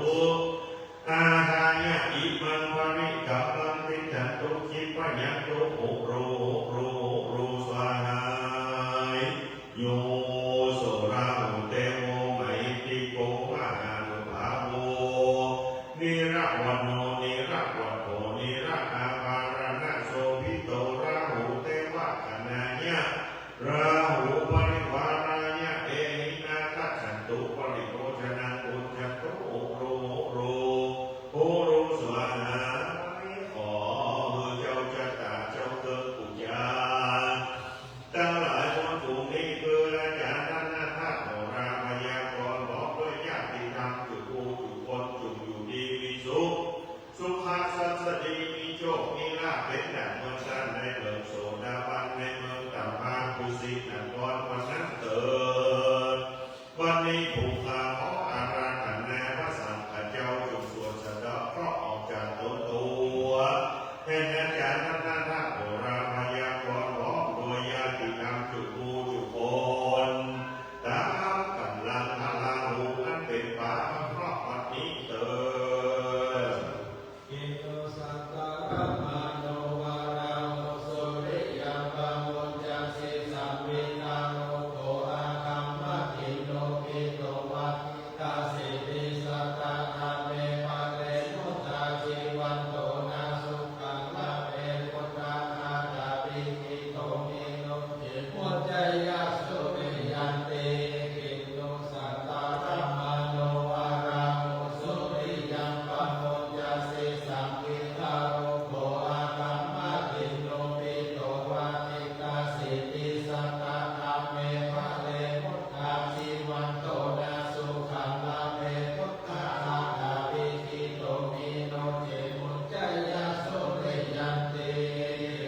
อาทายะ อิมัง บริกรรมัง ติฏฐันตุ ขิปปะยันตุ หุโร หุโร หุโร สวาหาย โย โส ราหูเตโว มหิทธิโก มหานุภาโว นีรวัณโณ นีรวัฒโณ นีรอาภรณะโสภิโต ราหูเตวะคณายะ ราหูปริวารายะ เอหิ อาคัจฉันตุ ปริโภชนัง ภุญจันตุ หุโร หุโร หุโร สวาหาย ขอเฮอเจ้าจะต๋า เจ้าเครื่องปู๋จา ตังหลายมวลฝูงนี้ คืออาจ๋ารย์ท่านนาถโหราพยากรณ์ พร้อมด้วยญาติธรรมจุ๊กผู้จุ๊กคน จุ่มอยู่ดีมีสุข สุขะสัสดี มีโชคมีลาภ เป๋นดั่งเมืองต้านในเมืองโสดาบัน ในเมืองตัมภะกุสินคร วันนั้นเต๋อ วันนี้ผู้ข้าขออาราธนาพระสังฆเจ้า จุ่มสวดสะเดาะเคราะห์ออกจากต๋นตั๋ว แห่งอาจ๋ารย์ท่านนาถโหราพยากรณ์ พร้อมด้วยญาติธรรมจุ๊กผู้จุ๊กคน ต๋ามก๋ำลังพระราหูอันเป๋นป๋าเคราะห์วันนี้เต๋อ Kinnughasataramanovaraho suriyaṃ pamuñcasi saṃvitharukkho akammakinnupito vā tiṭṭhāsi disatthā dhāme phale mudhā jīvanto na sukhaṃ labhe buddhaghātā vidhito hīno ce muccheyya suriyanti. Kinnughasataramanovaraho suriyaṃ pamuñcasi saṃvitharukkho akammakinnupito vā tiṭṭhāsi disatthā dhāme phale mudhā jīvanto na sukhaṃ labhe buddhaghātā vidhito hīno ce muccheyya suriyanti.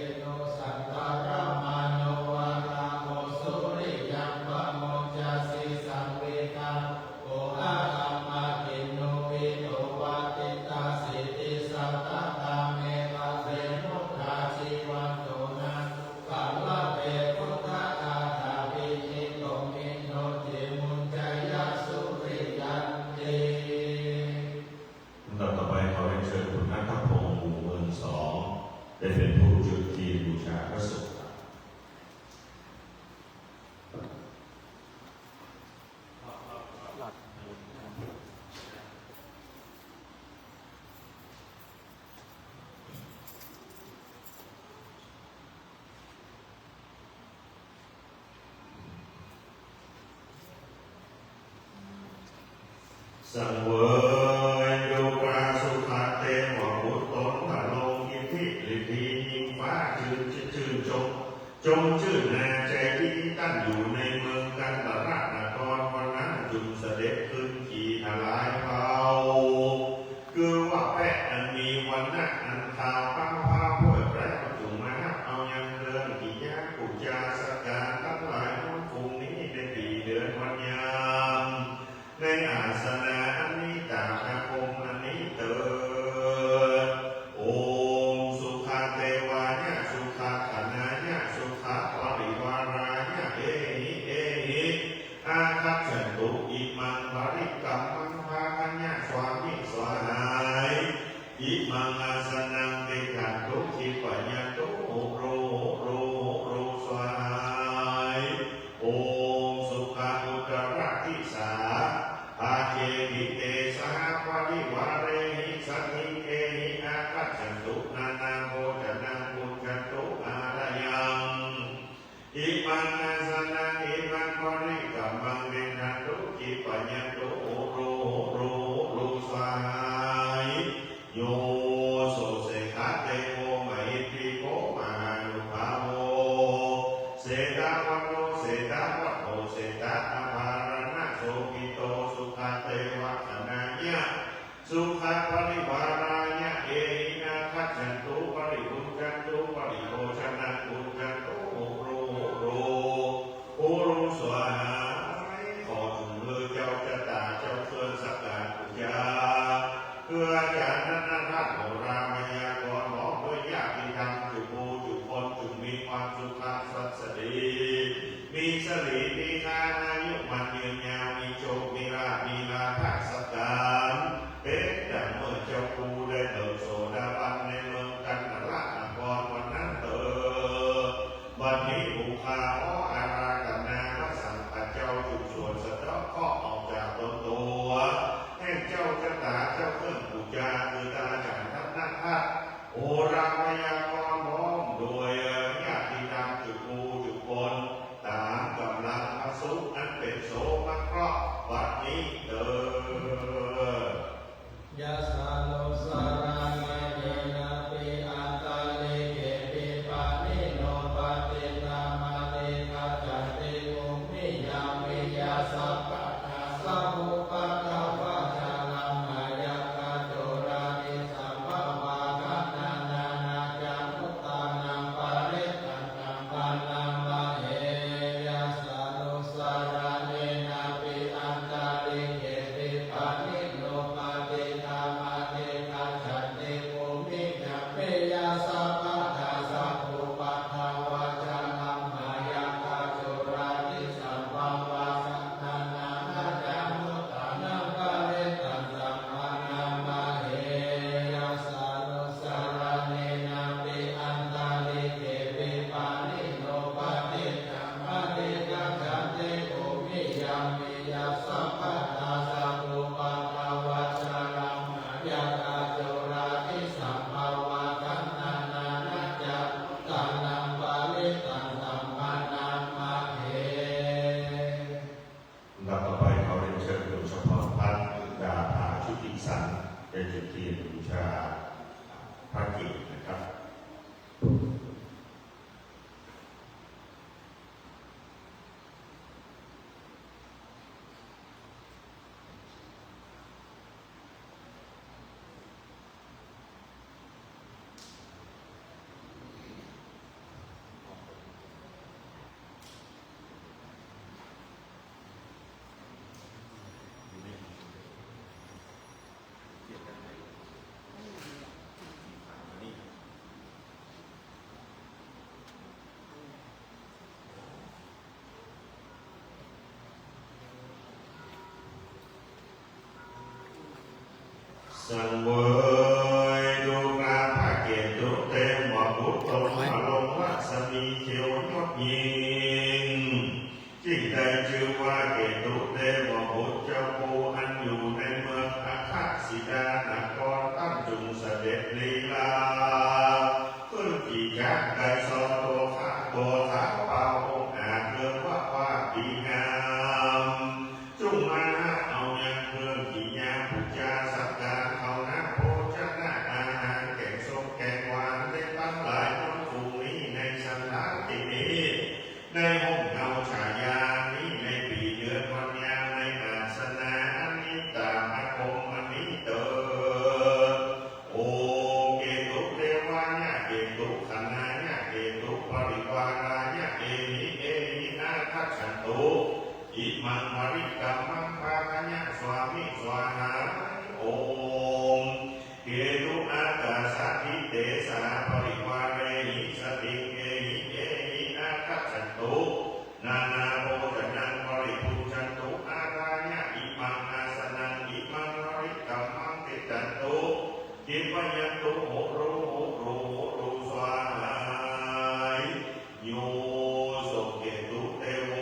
Kinnughasataramanovaraho suriyaṃ pamuñcasi saṃvitharukkho akammakinnupito vā tiṭṭhāsi disatthā dhāme phale mudhā jīvanto na sukhaṃ labhe buddhaghātā vidhito hīno ce muccheyya suriyanti. ลำดับต่อไปขอเรียนเชิญคุณณัฐพงษ์ หมู่เมืองสอง ได้เป็นผู้จุดเทียนบูชาพระสงฆ์ สังเวยดูกราสุขะเทวบุตรตนพระลงอิทธิฤทธียิ่งฟ้าจื้น จื้นจง จงจื้นนาใจ๋ดี ตั้งอยู่ในเมืองกันตะละนคร วันนั้นจุ่มเสด็จขึ้นขี่ทลายเผ่า คือว่าแปะอันมีวรรณะอันขาว ปังพาเพื่อใคร่จุ่มมาฮับเอายังเครื่องกิยาปู๋จาสักก๋าน ตังหลายมวลฝูงนี้ในปี๋เดือนวันยาม ในอาสนะอันนี้ต๋ามอาคมอันนี้เต๋อ โอม สุขะเทวายะ สุขะค สุขะปริวารายะ เอหิ อาคัจฉันตุ ปริภุญจันตุ ปริโภชนังภุญจันตุ หุรุ หุรุ หุรุ สวาหา ขอจุ่มลือเจ้าจะต๋า เจ้าเครื่องสักการะปู๋จา คืออาจ๋ารย์ทัณฑทัศน์ โหราพยากรณ์ พร้อมด้วยญาติธรรม จุ่มหมู่จุ่มคน จุ่มมีความสุขสวัสดี มีสิริ มีอายุมั่นยืนยาว มีโชค มีลาภ มีลาภะสักการะ เป๋นดั่งเมื่อเจ้าครูได้เบิ่งโสดาบันในเมืองกันทละนครวันนั้นเต๋อ บัดนี้ผู้ข้าขออาราธนาพระสังฆเจ้าจุ่มสวดสะเดาะเคราะห์ออกจากตนตั๋ว แห่งเจ้าจะต๋าเจ้าเครื่องปู๋จา คืออาจ๋ารย์ทัณฑทัศน์ โหราพยากรณ์ พร้อมด้วยญาติธรรมจุ่มหมู่จุ่มคน ต๋ามก๋ำลังพระสูงอันเป๋นโสภณะเคราะห์ บัดนี้เต๋อ Yassa nu saraṇena yathāpi antalikkhepi pāṇino patiṭṭhānamधिgacchanti bhūmiṃ yāmiyā sabbadhā sabbupaddavā jalamaggakacūdā disambhavā gaṇhānā na ca nuttānaṃ parittaṃ taṃ bhaṇāma he. Yassa nu saraṇena yathāpi antalikkhepi pāṇino patiṭṭhānamधिgacchanti bhūmiṃ yāmiyā sabbadhā sabbupaddavā jalamaggakacūdā disambhavā gaṇhānā na ca nuttānaṃ parittaṃ taṃ bhaṇāma he. Yassa nu saraṇena yathāpi antalikkhepi pāṇino patiṭṭhānamधिgacchanti bhūmiṃ yāmiyā sabbadhā sabbupaddavā jalamaggakacūdā disambhavā gaṇhānā na ca nuttānaṃ parittaṃ taṃ bhaṇāma he. ลำดับต่อไปขอเรียนเชิญโยมเฉพาะท่าน ดาภา ชุติสันต์ ได้จุดเทียนบูชาพระเกศนะครับ สังเวยดูกราพระเกตุเตมบุตรตรงพระลงรัศมีเขียวยอดยิ่ง จึงได้จื้อว่าเกตุเตมบุตรเจ้าผู้อันอยู่ในเมืองอัคคสิดานคร ต้านจุ่งเสด็จลีลา ขึ้นขี่จ๊างไกซ้อนตัวข้าตัวเท้าเปล่าองอาจเกินว่าว่าดีงาม จุ่งมาหาเอายังเครื่องกิ๋นยาปู๋จาสักการะ ข้าวน้ำโภชนะอาหาร แก๋งส้มแก๋งหวาน ได้ตังหลายมวลฝูงนี้ในสันดาลที่นี้ ในฮ่มเงาฉายานี้ ในปี๋เดือนวันยาม ในอาสนะอันนี้ ต๋ามอาคมอันนี้เต๋อ โอเกตุเตวายะ เกตุขันนายะ เกตุปริวารายะ เอหิ เอหิ อาคัจฉันตุ อิมังวริกรรมัง ภาคยะสวามิ สวาหา โอม เกตุอากาสะทิเตสา ปริวาเรหิสติง เอหิ เอหิ อาคัจฉันตุ นานาโภชนัง ปริภุญจันตุ อาทายะ อิมังอาสนัง อิมังวริกรรมัง ติฏฐันตุ ทิพยันตุ หุรุ หุรุ หุรุ สวาหา โย โส เกตุเตโว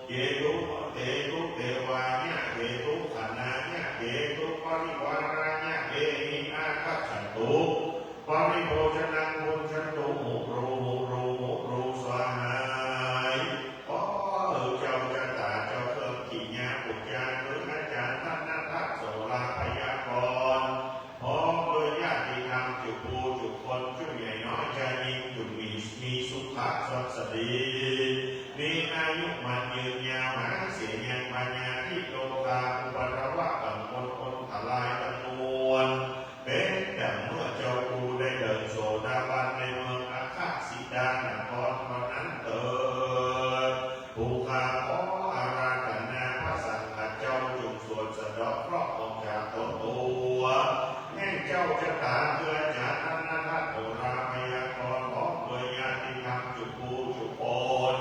เกตุ เกตุเตวายะ เกตุขันนายะ เกตุปริวารายะ เอหิ อาคัจฉันตุ ปริโภชนัง ภุญจันตุ หุรุ หุรุ หุรุ สวาหา ขอเจ้าจะต๋าเจ้าเครื่องกิ๋นยาปู๋จา คืออาจ๋ารย์ทัณฑทัศน์ โสราพยากรณ์ พร้อมด้วยญาติธรรมจุ่มหมู่จุ่มคน จุ่มใหญ่น้อย จายญิง จุ่มมี มีสุขะสวัสดี มีอายุมั่นยืนยาว หายเสียยังพยาธิโรคาอุปัทวะ บังคนคน เคราะห์ออกจากตนตัว แห่งเจ้าจะต๋าเพื่อจะทันนะ ท่านโหราพยากรณ์ พร้อมโดยญาติธรรมจุหมู่จุคน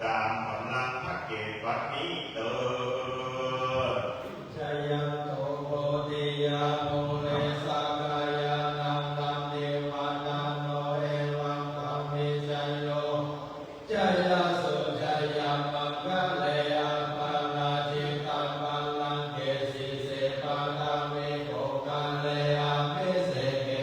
ต๋ามก๋ำลังพระเกศบัดนี้เต๋อ Jayanto bodhiyā mūle sakyānaṃ nandivaḍḍhano, evaṃ tvaṃ vijayo hohi jayassu jayamaṅgale, aparājitapallaṅke sīse paṭhavipokkhare abhiseke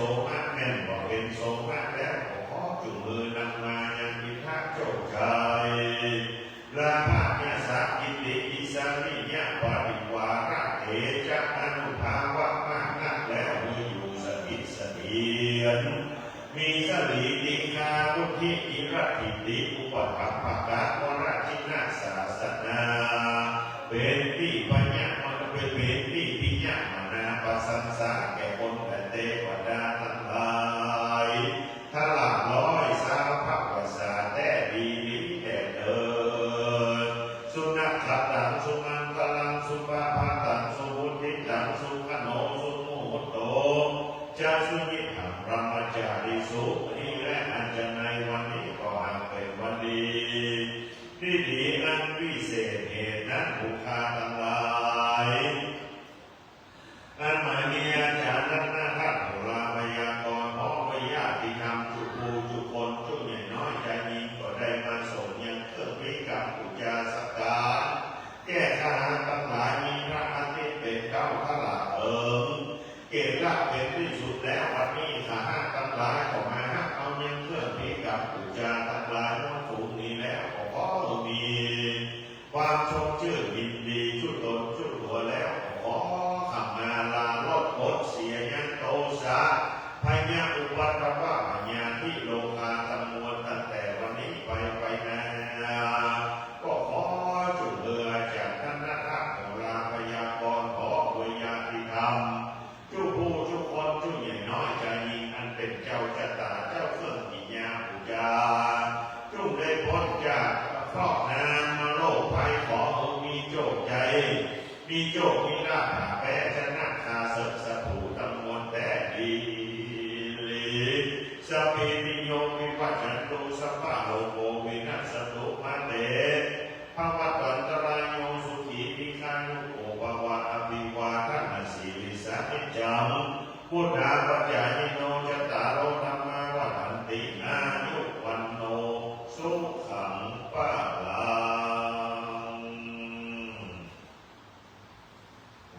สมะแม่นว่าเป๋นสมะแล้ว ก็ขอจุ่งหื้อนำมายังอินทะโจ้ชัย ลาภะยศกิตติอิสริยะปริวาระเตจะอานุภาพะมากนักแล้ว มีอยู่สถิตเสถียร มีสรีติคาวุฒิอิรัตถิติอุปถัมภกะวรชินศาสนา เป๋นตี้พยะมะ เป๋นตี้พิยะมนาประสังสาแก่คนและเตวดาตังหลาย ทะละร้อยสาวพระวสาแต๊ดีหลีแต๊เตอ สุนักขัตตังสุมังคลังสุปะภาตังสุวุฒิตังสุขโณสุมุหุตโต จะสุยิตถังพรหมจารีสุ นี้แลอันจะในวันนี้ก็หากเป๋นวันดี ดีหลีอันวิเศษเหตุนั้น ผู้ข้าตังหลาย อันหมายมีอาจารย์รัตนทัตโหราพยากรณ์ พร้อมด้วยญาติธรรมจุผู้จุคน จุใหญ่น้อยจายญิง ก็ได้มาส่งยังเครื่องพิกรรมปู๋จาสักการะ แก่ข้าตังหลาย มีพระอาทิตย์เป๋นเก๊า ทะละเถิง เกศละเป๋นตี้สุดแล้ว วันนี้ข้าตังหลายก็มาฮับเอายังเครื่องพิกรรมปู๋จาตังหลาย ม้วนฝูงนี้แล้ว ก็ขอหื้อมี ความชมจื้นยินดีจุตนจุตั๋วแล้ว ขอขมาลาลดกดเสียยังโตสะ พยาอุปัทวะพยาธิโรคาตังมวล ตั้งแต่วันนี้ไป ไปนา ก็ขอจุ่งหื้ออาจารย์รัตนทัตโหราพยากรณ์ พร้อมด้วยญาติธรรม จุผู้จุคน จุใหญ่น้อยจายญิง อันเป๋นเจ้าจะต๋าเจ้าเครื่องกิยาปู๋จา จุ่งได้ป๊นจากเคราะห์นามโรคภัย ขอหื้อมีโจคใจ๋ มีโจคมีลาภ แป๊ชนะข้าศึกศัตรูตังมวลแต๊ดีหลี สัพพีติโยวิวัชชันตุ สัพพะโรโควินัสสันตุ มาเต ภวัตวันตรายโย สุขีทีฆายุโกภวะ อภิวาทะนะสีลิสสะนิจจัง วุฑฒาปะจายิโน จัตตาโรธัมมาวัฑฒันติ อายุวัณโณ สุขังพะลัง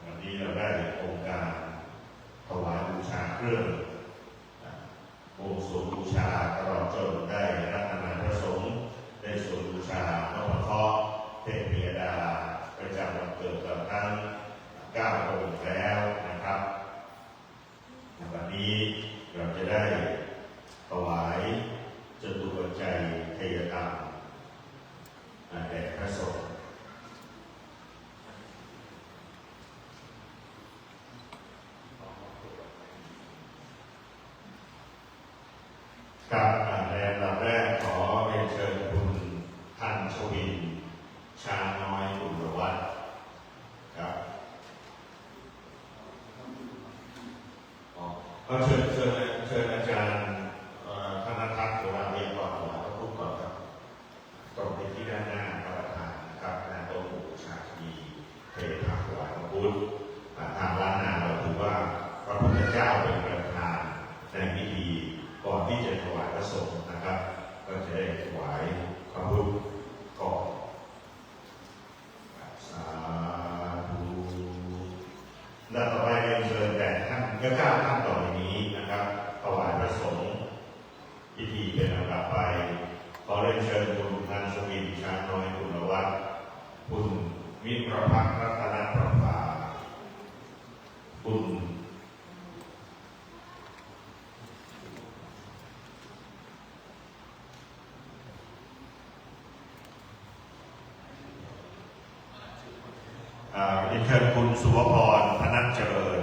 วันนี้เราได้องค์การถวายบูชาเครื่อง บวงสรวงบูชา ตลอดจนได้รัตนาพระสงฆ์ ได้สวดบูชานพเคราะห์เทพยดาประจำวันเกิดเราทั้งเก้าองค์แล้วนะครับ วันนี้เราจะได้ถวายจตุปัจจัยไทยธรรมแด่พระสงฆ์ ครับ อ่า ในอันดับแรกขอเรียนเชิญคุณธัญชวิน ช้างน้อย กุลวัฒน์ ครับ อ๋อ ก็เชิญ เชิญ เชิญอาจารย์ เอ่อ ธนทัศน์ โหราพยากรณ์ ถวายพระพุทธก่อนครับ ตรงไปที่ด้านหน้าพระประธานนะครับ หน้าโต๊ะหมู่บูชาที่มีเพลพระถวายพระพุทธ อ่า ทางล้านนาเราถือว่าพระพุทธเจ้าเป็นประธานในพิธี ก่อนที่จะถวายพระสงฆ์นะครับ ก็จะได้ถวายพระพุทธก่อน สาธุ และต่อไปเรียนเชิญแด่ท่าน เก้าท่านต่อไปนี้นะครับ ถวายพระสงฆ์ พิธีเป็นอันดับไป ขอเรียนเชิญคุณธัญชวิน ช้างน้อย กุลวัฒน์ คุณมิตรพักรัตนประภา คุณ อ่า เรียนเชิญคุณสุวพร พนัสเจริญ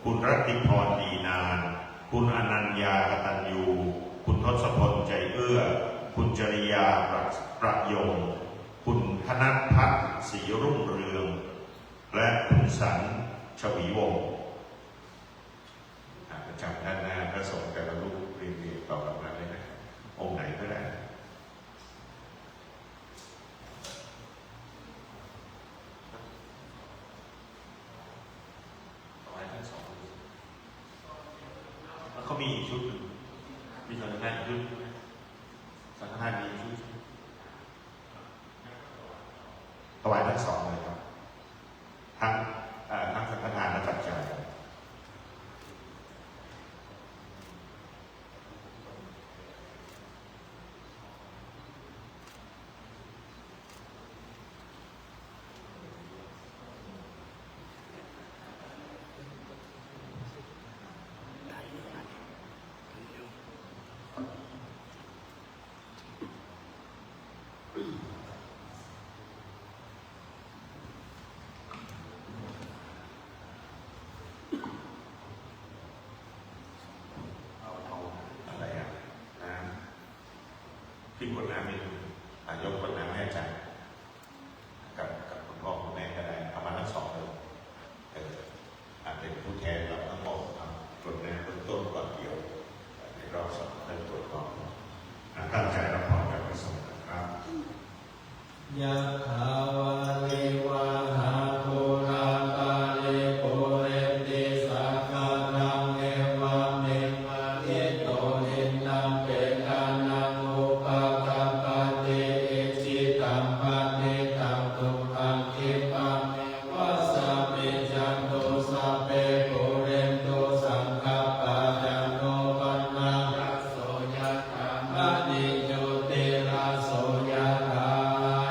คุณรัตติพร ดีนาน คุณอนัญญา กตัญญู คุณทศพล ใจเอื้อ คุณจริยา ประ ประยง คุณธนพัฒน์ ศรีรุ่งเรือง และคุณสัน ชวีวงศ์ อ่า ประจำด้านหน้าพระสงฆ์แต่ละรูป เรียงๆ ต่อกันมาเลยนะ องค์ไหนก็ได้ ถวายทั้งสององค์ แล้วเขามีอีกชุดหนึ่ง มีสังฆทานอีกชุดใช่ไหม สังฆทานมีอีกชุดใช่ไหม ถวายทั้งสองเลยครับ ทั้ง เอ่อ ทั้งสังฆทานและปัจจัย ถ กรวดน้ำนิดนึง อ่ะ โยมกรวดน้ำให้อาจารย์ กับ กับคุณพ่อคุณแม่ก็ได้ เอามาทั้งสองเลย เออ อ่ะ เป็นผู้แทนเราทั้งหมด อ่ะ กรวดน้ำเบื้องต้นก่อน เดี๋ยวในรอบสองค่อยกรวดต่อ อ่ะ ตั้งใจรับพรจากพระสงฆ์นะครับ Yathā vārivahā pūrā paripūrenti sāgaraṃ, evameva ito dinnaṃ petānaṃ upakappati. Icchitaṃ patthitaṃ tumhaṃ khippameva samijjhatu, sabbe pūrentu saṅkappā, cando paṇṇaraso yathā, maṇi jotiraso yathā.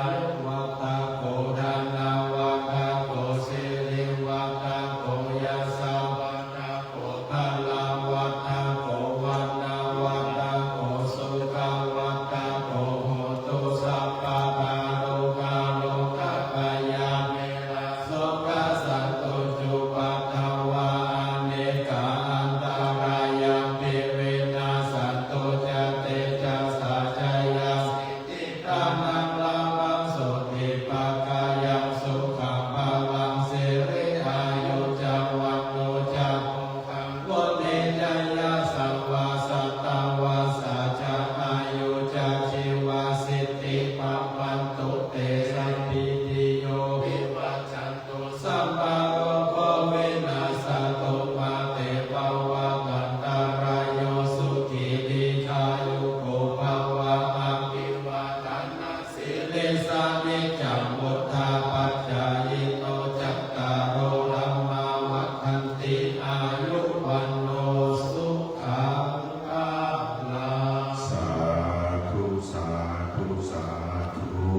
Āyuvaḍḍhako dhanavaḍḍhako sirivaḍḍhako yasavaḍḍhako balavaḍḍhako vaṇṇavaḍḍhako sukhavaḍḍhako hotu sabbadā. Dukkharogabhayā verā sokā sattu cupaddavā, anekā antarāyāpi vinassantu ca tejasā. Jayasiddhi dhanaṃ lābhaṃ sotthi bhāgyaṃ sukhaṃ balaṃ siri āyu ca vaṇṇo ca bhogaṃ vuḍḍhī ca yasavā satavassā ca āyū ca jīvasiddhī bhavantu te. Sabbītiyo vivajjantu sabbarogo vinassatu, mā te bhavatvantarāyo sukhī dīghāyuko bhava. Abhivādanasīlissa niccaṃ vuḍḍhāpacāyino cattāro dhammā vaḍḍhanti āyu vaṇṇo sukhaṃ balaṃ. Sādhu sādhu sādhu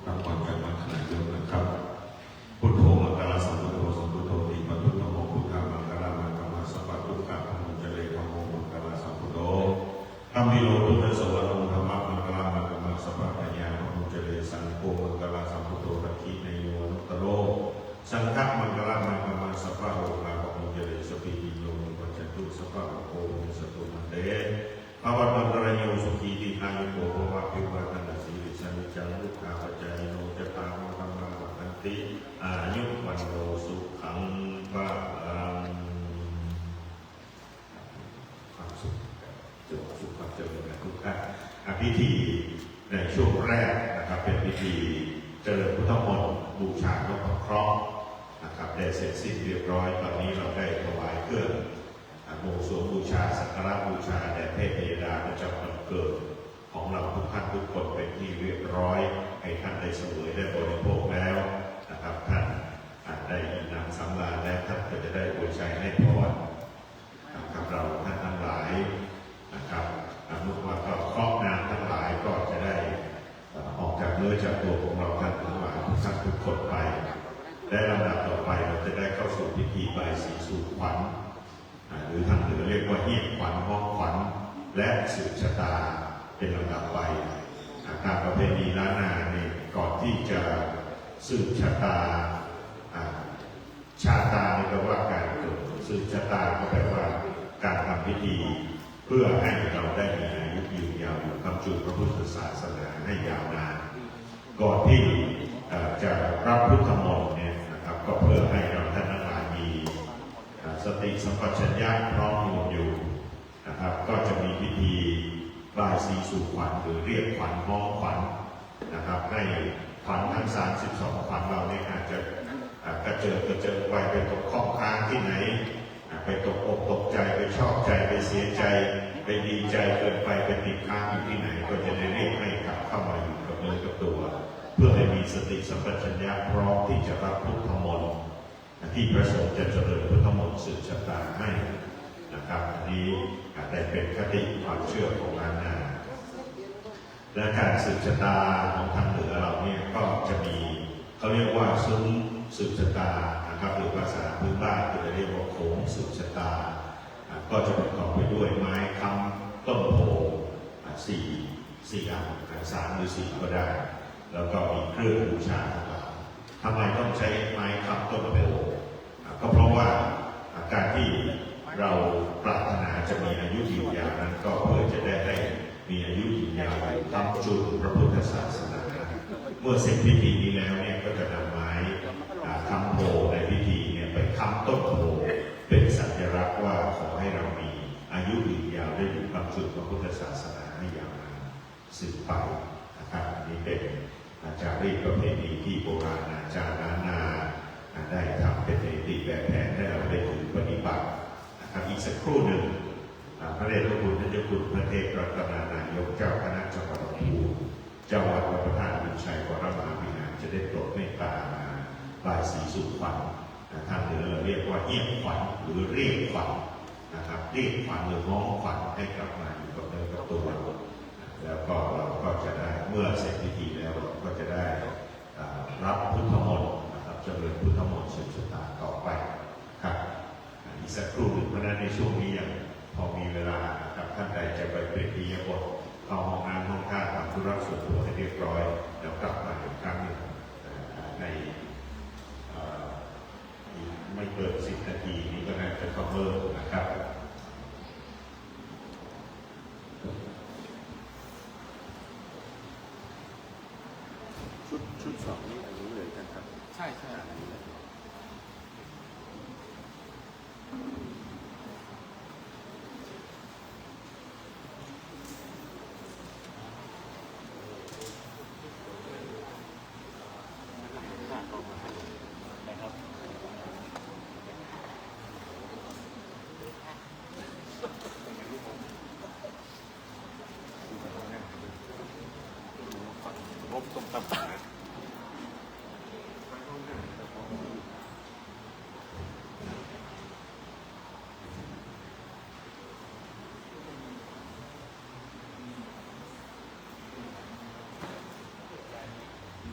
รับพรจากมัคคายกนะครับ Buddho maṅgalasambhūto sambuddho dīpaduttamo buddhamaṅgalam aggamasappa dukkhapamuccare. Dhammo maṅgalasambhūto gambhīro buddhassavanaṃ dhammamaṅgalam aggamasappa bhayā pamuccare. Saṅgho maṅgalasambhūto dakkhiṇeyyo anuttaro saṅghamaṅgalam aggamasappa rogā pamuccare. Sabbītiyo vivajjantu sabbarogo vinassatu mā te bhavatvantarāyo sukhī dīghāyuko bhava. Abhivādanasīlissa niccaṃ vuḍḍhāpacāyino cattāro dhammā vaḍḍhanti āyu vaṇṇo sukhaṃ balaṃ. ความสุข จงสุขความเจริญกันทุกท่าน อ่ะ พิธีในช่วงแรกนะครับ เป็นพิธีเจริญพุทธมนต์บูชานพเคราะห์นะครับ ได้เสร็จสิ้นเรียบร้อย ตอนนี้เราได้ถวายเครื่อง อ่ะ บวงสรวงบูชา สักการะบูชาแด่เทพพยดาประจำวันเกิดของเราทุกท่านทุกคนเป็นที่เรียบร้อย ให้ท่านได้เสวยได้บริโภคแล้วนะครับ ท่าน อ่ะ ได้อิ่มหนำสำราญแล้ว ท่านก็จะได้อวยชัยให้พรนะครับ เราท่านทั้งหลายนะครับ อ่ะ เมื่อว่าก็เคราะห์นางทั้งหลายก็จะได้ เอ่อ ออกจากเนื้อจากตัวของเราท่านทั้งหลายทุกท่านทุกคนไป และลำดับต่อไปเราจะได้เข้าสู่พิธีบายศรีสู่ขวัญ อ่า หรือทางเหนือเรียกว่าเฮียกขวัญ ฮ้องขวัญ และสืบชะตาเป็นลำดับไป อ่า ตามประเพณีล้านนาเนี่ย ก่อนที่จะสืบชะตา อ่า ชาตานี่แปลว่าการเกิด สืบชะตาก็แปลว่าการทำพิธี เพื่อให้เราได้มีอายุยืนยาวอยู่ค้ำจุนพระพุทธศาสนาให้ยาวนาน ก่อนที่ เอ่อ จะรับพุทธมนต์เนี่ยนะครับ ก็เพื่อให้เราท่านทั้งหลายมี เอ่อ สติสัมปชัญญะพร้อมมูลอยู่นะครับ ก็จะมีพิธีบายศรีสู่ขวัญ หรือเรียกขวัญฮ้องขวัญนะครับ ให้ขวัญทั้งสามสิบสองขวัญเราเนี่ยอาจจะ อ่ะ กระเจิดกระเจิงไป ไปตกข้องค้างที่ไหน อ่ะ ไปตกอกตกใจ ไปชอบใจ ไปเสียใจ ไปดีใจเกินไป ไปติดค้างอยู่ที่ไหน ก็จะได้เรียกให้กลับเข้ามาอยู่กับเนื้อกับตัว เพื่อให้มีสติสัมปชัญญะพร้อมที่จะรับพุทธมนต์ อ่ะ ที่พระสงฆ์จะเจริญพุทธมนต์สืบชะตาให้นะครับ อันนี้ อ่ะ ได้เป็นคติความเชื่อของล้านนา และการสืบชะตาของทางเหนือเราเนี่ยก็จะมี เขาเรียกว่าซุ้มสืบชะตานะครับ หรือภาษาพื้นบ้านก็จะเรียกว่าโขงสืบชะตา อ่ะ ก็จะประกอบไปด้วยไม้ค้ำต้นโพธิ์ อ่ะ สี่ สี่อัน อ่ะ สามหรือสี่ก็ได้ แล้วก็มีเครื่องบูชาทั้งหลาย ทำไมต้องใช้ไม้ค้ำต้นโพธิ์ อ่ะ ก็เพราะว่า อ่ะ การที่เราปรารถนาจะมีอายุยืนยาวนั้น ก็เพื่อจะได้ให้ มีอายุยืนยาวค้ำจุนพระพุทธศาสนา เมื่อเสร็จพิธีนี้แล้วเนี่ย ก็จะนำไม้ อ่า ค้ำโพธิ์ในพิธีเนี่ย ไปค้ำต้นโพธิ์ เป็นสัญลักษณ์ว่าขอให้เรามีอายุยืนยาว ได้อยู่ค้ำจุนพระพุทธศาสนาให้ยาวนาน สืบไปนะครับ อันนี้เป็น อ่า จารีตประเพณีที่โบราณอาจารย์ล้านนา อ่า ได้ทำเป็นเนติแบบแผน ได้เอาไปถือปฏิบัตินะครับ อีกสักครู่หนึ่ง อ่า พระเดชพระคุณท่านเจ้าคุณพระเทพรัตนานายก เจ้าคณะจังหวัดลำพูน เจ้าวัดพระธาตุบุญชัยวรมหาวิหาร จะได้โปรดเมตตามาบายศรีสู่ขวัญ อ่า ทางเหนือเราเรียกว่าเฮี้ยงขวัญหรือเรียกขวัญนะครับ เรียกขวัญหรือฮ้องขวัญให้กลับมาอยู่กับเนื้อกับตัว แล้วก็เราก็จะได้ เมื่อเสร็จพิธีแล้ว เราก็จะได้ อ่า รับพุทธมนต์นะครับ เจริญพุทธมนต์สืบชะตาต่อไปครับ อ่า อีกสักครู่หนึ่ง เพราะฉะนั้นในช่วงนี้ยังพอมีเวลานะครับ ท่านใดจะไปเปลี่ยนอิริยาบถ เข้าห้องน้ำห้องท่า ทำธุระส่วนตัวให้เรียบร้อย แล้วกลับมาอีกครั้งหนึ่ง อ่า ใน เอ่อ อีกไม่เกินสิบนาทีนี้ก็น่าจะ cover นะครับ ชุด ชุดสองนี่อายุเลยนะครับ ใช่ ใช่ อ่า อายุเลย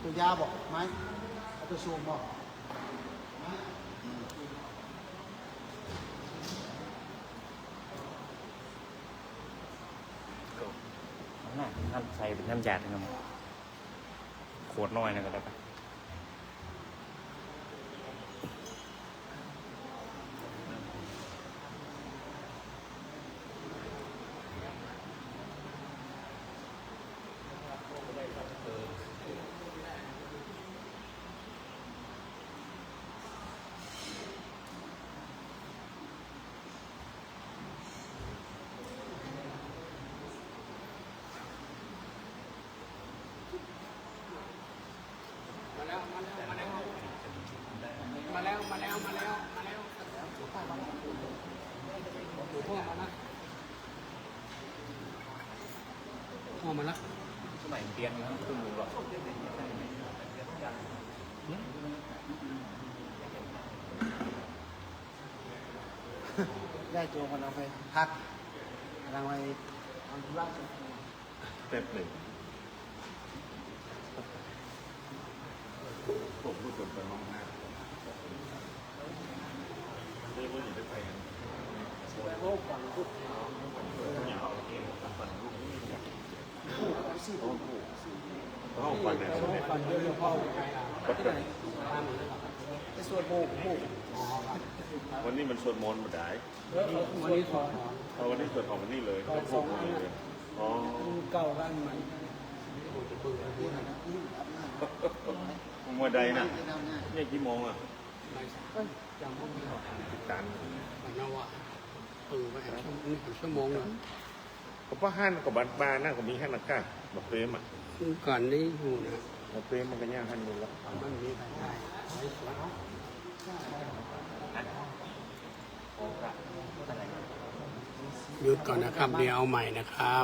ตัวยาวบ่ ไม้ เอาตัวสูงบ่ น้ำ น้ำใสเป็นน้ำยาดนะครับ ขวดน้อยนะก็ได้ปะ มาแล้ว มาแล้ว มาแล้ว มาแล้ว หลวงพ่อมาแล้ว พ่อมาแล้ว สมัยเรียนนะ ครึ่งหนึ่งหรอก ย้ายตั๋วก่อน เอาไปพัก กำลังไปทำธุระส่วนตัว แป๊บหนึ่ง ผมรู้สึกเป็นห้องน้ำ ไม่รู้อยู่ที่ใคร ห้องฟังไหน ฟังเยอะๆ พ่อ ที่ไหน ไอ้สวดโมกข์ วันนี้มันสวดมนต์บ่ได้ เออ วันนี้สวด เอาวันนี้สวดของวันนี้เลย สวดสองอัน เลย อ๋อ เก่ากับอันใหม่ เมื่อใดน่ะ เนี่ยกี่โมงอ่ะ บ่ายสาม เอ้ย ยังไม่มี ติดตาม มันเอาอะ เออ ไปแอบชั่วโมง นี่แอบชั่วโมงน่ะ ก็เพราะหั้นก็บัดบานนะ ก็มีหั้นนะก้า บ่เปรมอ่ะ ก่อนนี้อยู่นะ บ่เปรมมันก็ย่างหั้นอยู่แล้ว มันมีรายได้ หยุดก่อนนะครับ เดี๋ยวเอาใหม่นะครับ